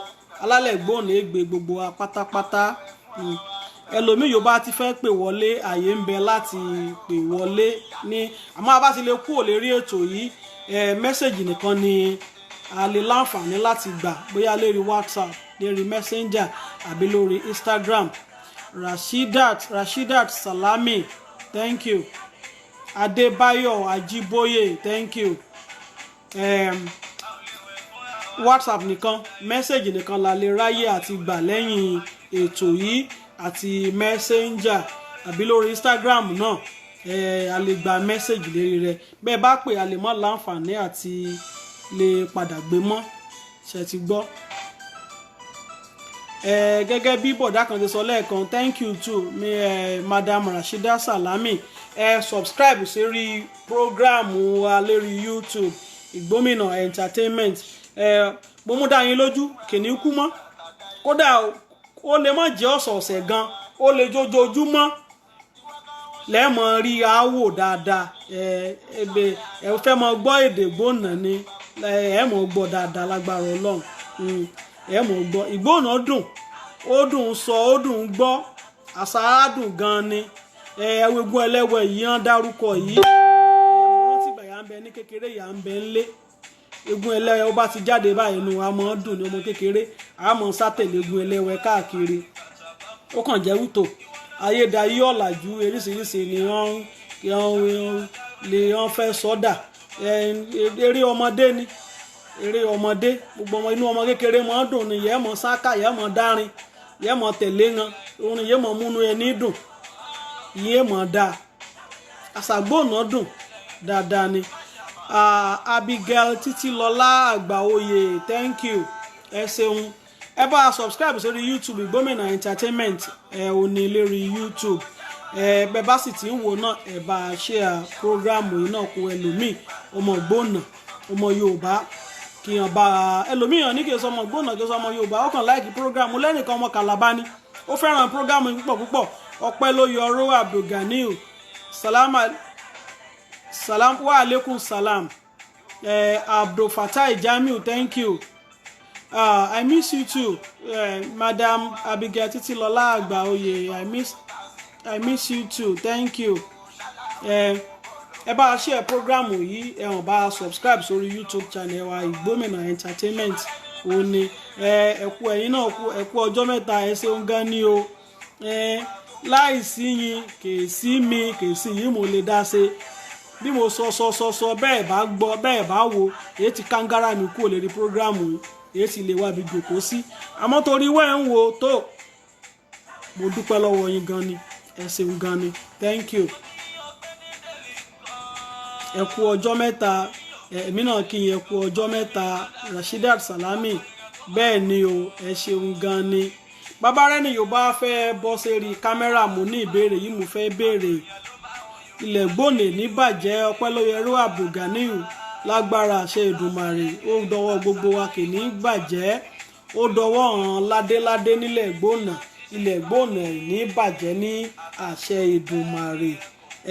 Alálẹ̀ gbóhùn égbè gbogbo wa pátápátá. Ẹlòmíì yóò bá ti fẹ́ pè wọlé, àyè ń bẹ láti pè wọlé ní, àmọ́ a bá ti lè kúrò lérí ètò yìí, ẹ message nìkan ni a lè láǹfààní láti gbà, bóyá lérí WhatsApp, lérí Messenger àbí lórí Instagram. Rashidat Salami, thank you. Adébáyọ̀ Ajíbóyè, thank you. WhatsApp nìkan, message nìkan la lè ráyè àti gbà lẹ́yìn ètò yìí, àti Messenger àbí lórí Instagram náà. A lè gba message lérí rẹ̀. Bẹ́ẹ̀ bá pè, a lè mọ́ láǹfààní àti lè padà gbé mọ́. Ṣe ti gbọ́? Gẹ́gẹ́ bí bọ̀dá kan ti sọ lẹ́ẹ̀kan, thank you too mi, Madam Rashida Salami. Subscribe sórí program wa lórí YouTube, Ìgbómìnà Entertainment. Mo mú dá yín lójú, kìíní kú mọ́. Kódà ó lè má jẹ́ ọ̀sọ̀ọ̀sẹ̀ gan, ó lè jójoojúmọ́ lẹ́ẹ̀mọ́ rí àwò dáadáa. Ẹ fẹ́ mọ gbọ́ èdè gbóná ni, ẹ mọ̀ gbọ́ dáadáa lágbára Ọlọ́run. Ẹ mọ̀ gbọ́. Ìgbóná dùn, ó dùn sọ, ó dùn gbọ́, àṣà á dùn gan ni. Ẹwẹ́gbọ́n ẹlẹ́wẹ̀ yìí hàn dárúkọ yìí. Mo rántí ìgbà yà ń bẹ ní kékeré, yà ń bẹ ńlé, eégún ẹlẹ́wẹ̀ ó bá ti jáde báyìí, inú wa máa ń dùn ní ọmọ kékeré, a máa sátẹ̀lé eégún ẹlẹ́wẹ̀ káàkiri. Ó kàn jẹ́ wútò ayédayé ọ̀làjú eríṣiríṣi ni wọ́n lè wọ́n fẹ́ sọ́dà. Eré ọmọdé ni, eré ọmọdé, gbogbo ọmọ, inú ọmọ kékeré máa ń dùn ni. Yẹ́ mọ̀ sáká, yẹ́ mọ̀ dárin, yẹ́ mọ̀ tẹ̀lé wọn, orin yẹ́ mọ̀ múnú ẹni dùn, yẹ́ mọ̀ dáa. Àṣàgbọ̀nà dùn dáadáa ni. Abigail Títílọlá Àgbàoyè, thank you, ẹ ṣeun. Ẹ bá a subscribe sórí YouTube, Ìgbómìnà Entertainment. Ẹ ò ní lérí YouTube. Ẹ bẹ bá sì ti ń wò náà, ẹ bá a share program yìí náà kó ẹlòmíì, ọmọ Ìgbónà, ọmọ Yorùbá, kí hàn bá ẹlòmíì hàn ní kí n sọ ọmọ Ìgbónà, kí n sọ ọmọ Yorùbá, ó kàn like program lẹ́nìkan. Ọmọ Kàlábá ni, ó fẹ́ràn program yìí púpọ̀ púpọ̀. Ọpẹ́ ló yọrọ Abdulganiu, salama salam wa alaikum salam. Abdulfatai Jamiu, thank you. I miss you too, Madam Abigail Titilola Agbaoye. I miss you too, thank you. Ẹ bá a share program yìí, ẹ hàn bá a subscribe sórí YouTube channel wa, Ìgbómìnà Entertainment. Òun ni ẹ ẹ kú, ẹ̀yin náà kú, ẹ kú ọjọ́ mẹ́ta, ẹ ṣeun gan ni o. Ẹ láìsí yín kè sí mi, kè sí yín mo lè dá ṣe. Bí mo sọ sọ sọ sọ, bẹ́ẹ̀ bá gbọ́, bẹ́ẹ̀ bá wo, èyí ti kángára mi kúrò lérí program yìí, èyí sì lè wá bí jòkó sí. Àmọ́ torí wẹ́ẹ̀ ń wo tó, mo dúpẹ́ lọ́wọ́ yín gan ni, ẹ ṣeun gan ni, thank you. Ẹ kú ọjọ́ mẹ́ta. Èmi náà kí yín, ẹ kú ọjọ́ mẹ́ta. Rasheedat Salami, bẹ́ẹ̀ ni o, ẹ ṣeun gan ni. Bàbá rẹ ni Yorùbá fẹ́ bọ́ sérí kámẹ́rà. Mo ní ìbéèrè yìí mo fẹ́ béèrè. Ilẹ̀ gbòòlè ní bàjẹ́, Ọpẹ́lóyẹrú Abdulganiyu, lágbára àṣẹ Èdùmàrè. Ó dọwọ́ gbogbo wa, kì ní bàjẹ́. Ó dọwọ́ hàn ládéládé nílẹ̀ gbòònà, ilẹ̀ gbòònà ní bàjẹ́ ní àṣẹ Èdùmàrè.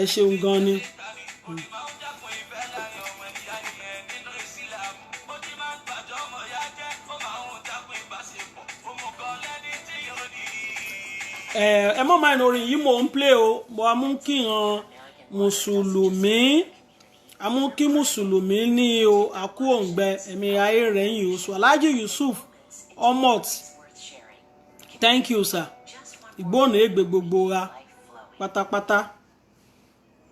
Ẹ ṣeun gan ni. Ẹ mọ̀ máa ń orin yìí mò ń play o. Mo amú kí hàn mùsùlùmí, amú kí mùsùlùmí ní o, àkú òǹgbẹ ẹ̀mí ayé rẹ̀ yìí oṣù. Alhaji Yusuf Omot, thank you sir. Ìgbóhùn ègbè gbogbo wa pátápátá.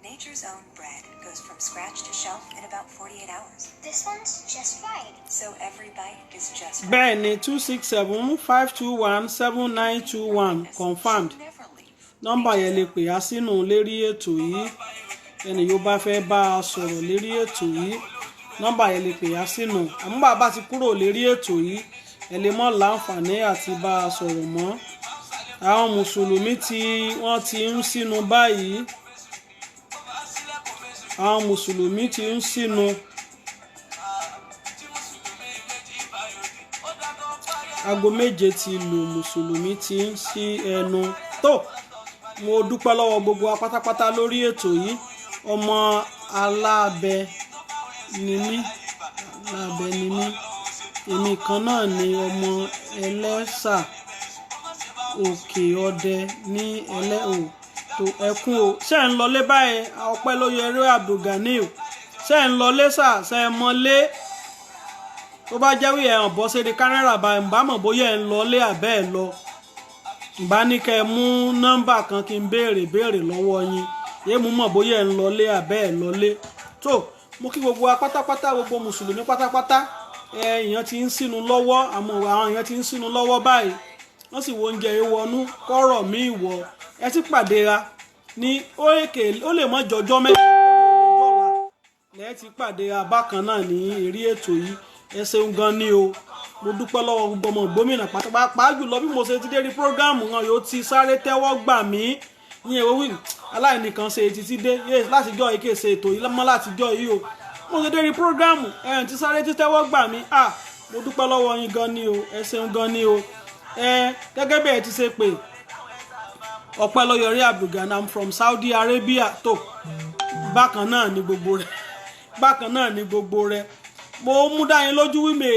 Nature's own bread goes from scratch to shelf in about 48 hours. This one's just right. So every bite is just right. Bẹ́ẹ̀ ni, 267-521-7921, confirmed. Never leave. Nọ́mbà yẹn lè pè á sínú lérí ètò yìí. Ẹni yóò bá fẹ́ bá a sọ̀rọ̀ lérí ètò yìí, nọ́mbà yẹn lè pè á sínú. Àmọ́ bàbá ti kúrò lérí ètò yìí, ẹ lè mọ́ láǹfààní àti bá a sọ̀rọ̀ mọ́. Àwọn mùsùlùmí tí wọ́n ti ń sínú báyìí, àwọn mùsùlùmí ti ń sínú. Aago 7 ti lù, mùsùlùmí ti ń sí ẹnu tó. Mo dúpẹ́ lọ́wọ́ gbogbo wa pátápátá lórí ètò yìí. Ọmọ aláàbẹ ni mí, aláàbẹ ni mí. Èmi kan náà ni ọmọ ẹlẹ́sà òkè ọdẹ ní ẹlẹ́ o tó ẹkún o. Ṣé ń lọlé báyìí? Ọpẹ́ ló yẹrẹ Abdulganiu. Ṣé ń lọlé sà? Ṣe é mọ́lé? Tó bá jẹ́ wí ẹ̀hàn bọ́ séde kámẹ́rà báyìí, ń bá mọ̀ bóyá ẹ̀ ń lọlé àbẹ́ ẹ̀ lọ. Ń bá ní kẹ́ ẹ mú nọ́mbà kan kí n béèrè béèrè lọ́wọ́ yín, yé mú mọ̀ bóyá ẹ̀ ń lọlé àbẹ́ ẹ̀ lọlé. Tó mo kí gbogbo wa pátápátá, gbogbo mùsùlùmí pátápátá. Èèyàn ti ń sínú lọ́wọ́, àmọ́ àwọn èèyàn ti ń sínú lọ́wọ́ báyìí, wọ́n sì wo oúnjẹ ìwọ̀nú kọ́rọ̀ mí ìwọ̀. Ẹ ti pàdé ra ní ó lè mọ́ jọjọ́ mẹ́ta jọ́la lẹ́ẹ̀ ti pàdé ra bákan náà ní eré ètò yìí. Ẹ ṣeun gan ni o. Mo dúpẹ́ lọ́wọ́ gbogbo ọmọ gómìnà pátápátá jùlọ. Bí mo ṣe ti dé rí prógáàmù wọn yóò ti sáré tẹ́wọ́ gbà mí ní èwo wí aláìníkan ṣe títí dé látijọ́ yìí, kì í ṣe ètò yìí mọ́ látijọ́ yìí o. Mo ṣe dé rí prógáàmù ẹ̀hìn ti sáré títẹ́wọ́ gbà mí. À mo dúpẹ́ lọ́wọ́ yín gan ni o, ẹ ṣeun gan ni o. Ẹ gẹ́gẹ́ bí ẹ ti ṣe pé Ọpẹ́lọ́yọrí Abdulgani, I'm from Saudi Arabia. Tó bákan náà ni gbogbo rẹ̀, bákan náà ni gbogbo rẹ̀. Mo mú dá yín lójú wípé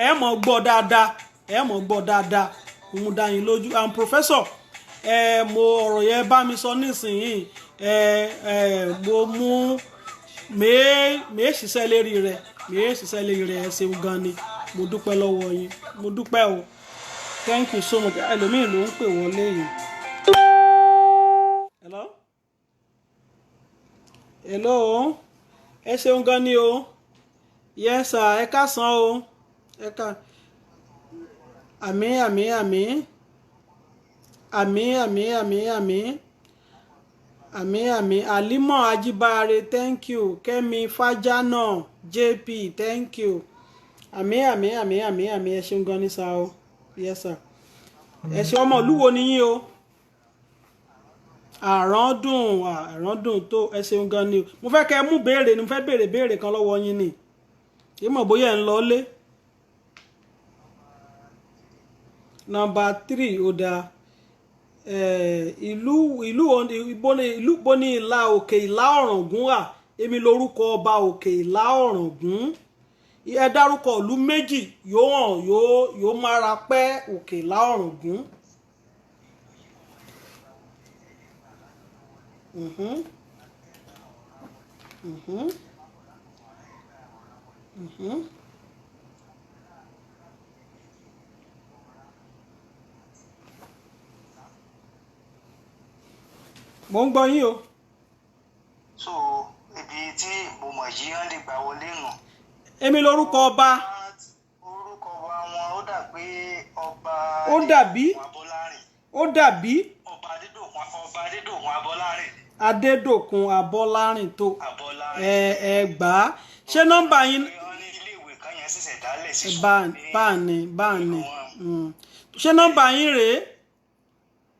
ẹ mọ̀ gbọ́ dáadáa, ẹ mọ̀ gbọ́ dáadáa. Mo mú dá yín lójú. I'm professor. Ẹ mo ọ̀rọ̀ yẹn bá mi sọ nísìnyìí. Ẹ ẹ mo mú mèé ṣiṣẹ́ lérí rẹ̀, mèé ṣiṣẹ́ lérí rẹ̀. Ẹ ṣeun gan ni, mo dúpẹ́ lọ́wọ́ yín, mo dúpẹ́ o, thank you so much. Ẹlòmíì ló ń pè wọlé yìí. Hello, hello, ẹ ṣeun gan ni o. Yes sir, ẹ káàsán o. Ẹ ká àmín àmín àmín àmín àmín àmín àmín àmín àmín. Àlímọ̀ Ajíbáre, thank you. Kẹ́mi Fájánà JP, thank you. Àmín àmín àmín àmín àmín. Ẹ ṣeun gan ni sá o. Yes sir, ẹ ṣe. Ọmọ ìlú wo ni yín o? Àràndùn, àràndùn tó. Ẹ ṣeun gan ni o. Mo fẹ́ kẹ́ ẹ mú béèrè ni, mo fẹ́ béèrè béèrè kan lọ́wọ́ yín ni, kì í mọ̀ bóyá ẹ̀ ń lọ lé. Nọ́mbà 3, ó dáa. Ìlú ìlú ìlú bo ní ìlà òkè ìlà ọ̀ràngún wà? Èmi lorúkọ ọba òkè ìlà ọ̀ràngún. Ẹ dárúkọ ìlú méjì yóò hàn yóò mára pẹ́ òkè ìlà ọ̀ràngún. Mhm. Mhm. Mo ń gbọ́ yín o. So ibi tí mo mọ̀ yìí wọ́n lè gbà wọlé nù. Èmi lorúkọ ọba. Orúkọ ọba wọn, ó dà pé ọba Ó dàbí. Adédòkun Abọ́lárìn. Ó dàbí. Ọba Adédòkun Abọ́lárìn. Adédòkun Abọ́lárìn tó. Abọ́lárìn. Ẹ ẹ gbà á. Ṣé nọ́mbà yín? Wọ́n ní ilé ìwé kan yẹn ṣẹ̀ṣẹ̀ dálẹ̀ sí Bá ní bá ní bá ní. Ṣé nọ́mbà yín rèé?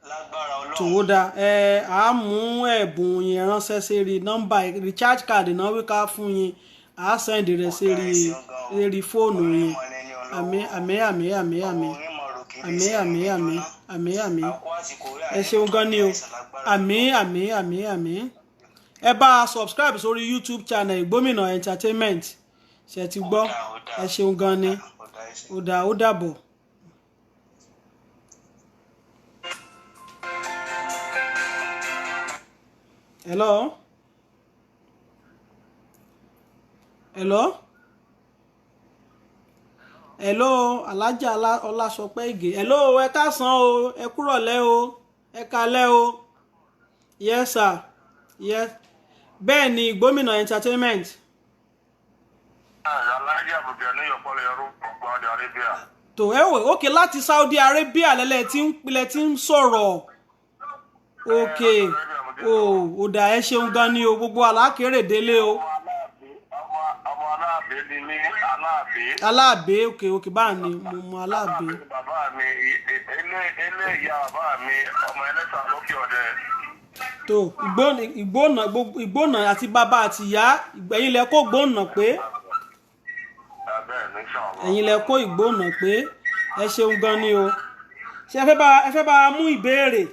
Lágbára Ọlọ́run. Tòwó da ẹ, à á mú ẹ̀bùn yẹn ránṣẹ́ sérí nọ́mbà recharge card náà wíká fún yín, à á send rẹ̀ sérí fóònù yín. Àmín, àmín, àmín, àmín, àmín, àmín, àmín, àmín, àmín, àmín. Ẹ ṣeun gan ni o. Àmín, àmín, àmín, àmín. Ẹ bá a subscribe sórí YouTube channel Ìgbómìnà Entertainment. Ṣe ti gbọ́? Ẹ ṣeun gan ni. Ó dà, ó dàbọ̀. Hello? Hello? Hello, Alhaja Ọlásọpẹ́ Ìgè. Hello, ẹ káàsán o, ẹ kúrọ̀lẹ́ o, ẹ kalẹ́ o. Yes sir. Yes. Bẹ́ẹ̀ ni, Ìgbómìnà Entertainment. Alájà Àbùkẹ́ ní Yọ̀pọ̀lọ̀ Yọrù, Saudi Arabia. Tó ẹ wò, ókè, láti Saudi Arabia lẹ́lẹ́ tí ń pilẹ̀ tí ń sọ̀rọ̀. Ókè, o ò dà, ẹ ṣeun gan ni o, gbogbo àlákèrè délé o. Ọmọ aláàbẹ̀ ni mí, aláàbẹ̀. Aláàbẹ̀, òkè òkè, báà ni mo mọ aláàbẹ̀. Aláàbẹ̀ ni bàbá mi, ilé ìyá bàbá mi, ọmọ ẹlẹ́sà lókè ọ̀dẹ. Tó ìgbónà ìgbónà àti bàbá àti ìyá, ẹ̀yin lẹ kó gbónà pé. Bẹ́ẹ̀ ní sọ̀rọ̀. Ẹ̀yin lẹ kó ìgbónà pé. Ẹ ṣeun gan ni o. Ṣé ẹ fẹ́ bá mú ìbéèrè?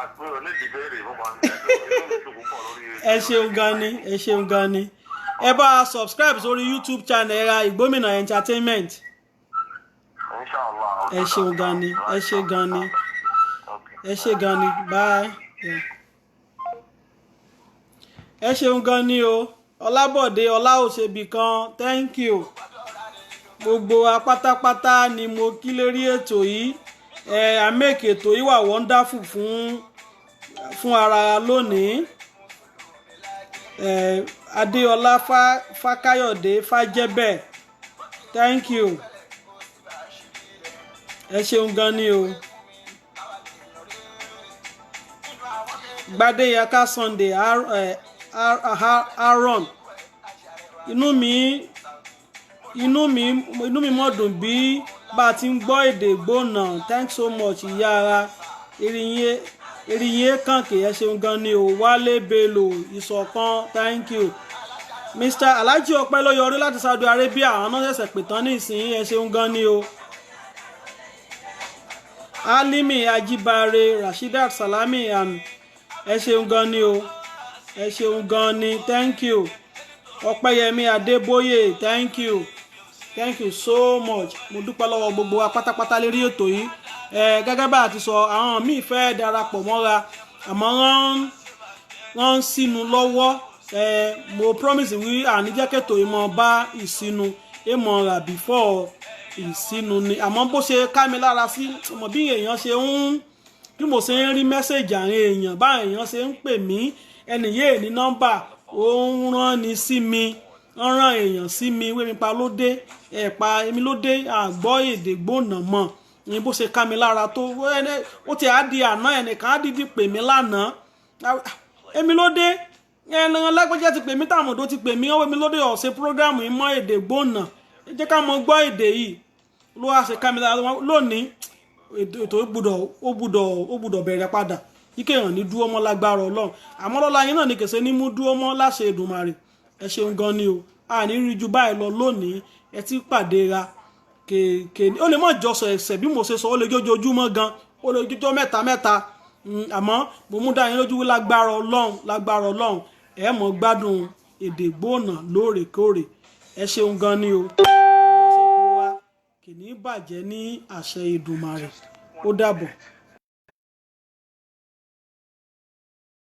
Àgbẹ̀ onídìbéèrè, mo máa ń inú mi dùn púpọ̀ lórí. Ẹ ṣeun gan ni, ẹ ṣeun gan ni. Ẹ bá a subscribe sórí YouTube channel ra Ìgbómìnà Entertainment. Inshallah. Ẹ ṣeun gan ni, ẹ ṣe gan ni, ẹ ṣe gan ni. Bye. Yeah. Ẹ ṣeun gan ni o. Ọlábọ̀dé Ọláòṣèbí kan, thank you. Gbogbo wa pátápátá ni mo kí lérí ètò yìí. Ẹ àmẹ́kì ètò yìí wà wonderful fún ara lónìí. Ẹ Adéọlá Fákáyọ̀dé Fájẹ́bẹ̀, thank you. Ẹ ṣeun gan ni o. Gbadeyaka Sunday Aaron, inú mi mọ̀ dùn bí bá a ti ń gbọ́ èdè gbóná. Thanks so much, ìyá ara eriyin kànkè. Ẹ ṣeun gan ni o. Wálé Bello Ìṣọ̀kan, thank you. Mr Alhaji Ọpẹ́lọ́yọrí láti Saudi Arabia, àwọn náà ṣẹ̀ṣẹ̀ pè tán ní ìsìn. Ẹ ṣeun gan ni o. Alimi Ajibare Rashidat Salami and ẹ ṣeun gan ni o, ẹ ṣeun gan ni, thank you. Ọpẹ́yẹmí Adébóyè, thank you, thank you so much. Mo dúpẹ́ lọ́wọ́ gbogbo wa pátápátá lérí ètò yìí. Ẹ gẹ́gẹ́ bá a ti sọ, àwọn míì fẹ́ darapọ̀ mọ́ra, àmọ́ wọ́n ń sínú lọ́wọ́. Ẹ mo promise wí àníjẹ́kẹ̀tò ìmọ̀ bá ìsinu ìmọ̀ rà before ìsinu ni, àmọ́ bó ṣe ká mi lára sí mọ̀ bí èèyàn ṣe ń, bí mo ṣe ń rí message àwọn èèyàn, báwọn èèyàn ṣe ń pè mí, ẹnì yéè ní nọ́mbà, ó ń rán ni sí mi, ń rán èèyàn sí mi wé mi pa ló dé, ẹ̀ pa èmi ló dé, àgbọ́ èdè gbóná mọ̀ ní bó ṣe ká mi lára tó. Ó ti á di àná, ẹnìkan á dìdí pè mí lánàá, èmi ló dé, ẹnìkan lágbájá ti pè mí, tàmọ̀dó ti pè mí, ọwọ́ èmi ló dé ọ̀sẹ̀ program yìí mọ́ èdè gbóná, ẹ jẹ́ ká mọ gbọ́ èdè yìí ló wá ṣe ká mi lára lónìí. Ètò ó gbúdọ̀ bẹ̀rẹ̀ padà ike hàn ní dúró mọ́ lágbára Ọlọ́run, àmọ́ lọ́la yín náà ní kèsè ní mú dúró mọ́ láṣẹ Èdùmàrè. Ẹ ṣeun gan ni o. Àní rí ju báyìí lọ lónìí. Ẹ ti pàdé ra kèké, ó lè mọ̀ jọsọ ẹ̀sẹ̀ bí mo ṣe sọ, ó lè jójoojúmọ́ gan, ó lè jójọ́ mẹ́ta mẹ́ta. Àmọ́ mo mú dá yín lójú wí lágbára Ọlọ́run, lágbára Ọlọ́run, ẹ mọ̀ gbádùn èdè gbóònà lóòrèkóòrè. Ẹ ṣeun gan ni o. Ìjọsìnpọ̀ wa kì ní bàjẹ́ ní àṣẹ Èdùmàrè. Ó dàbọ̀.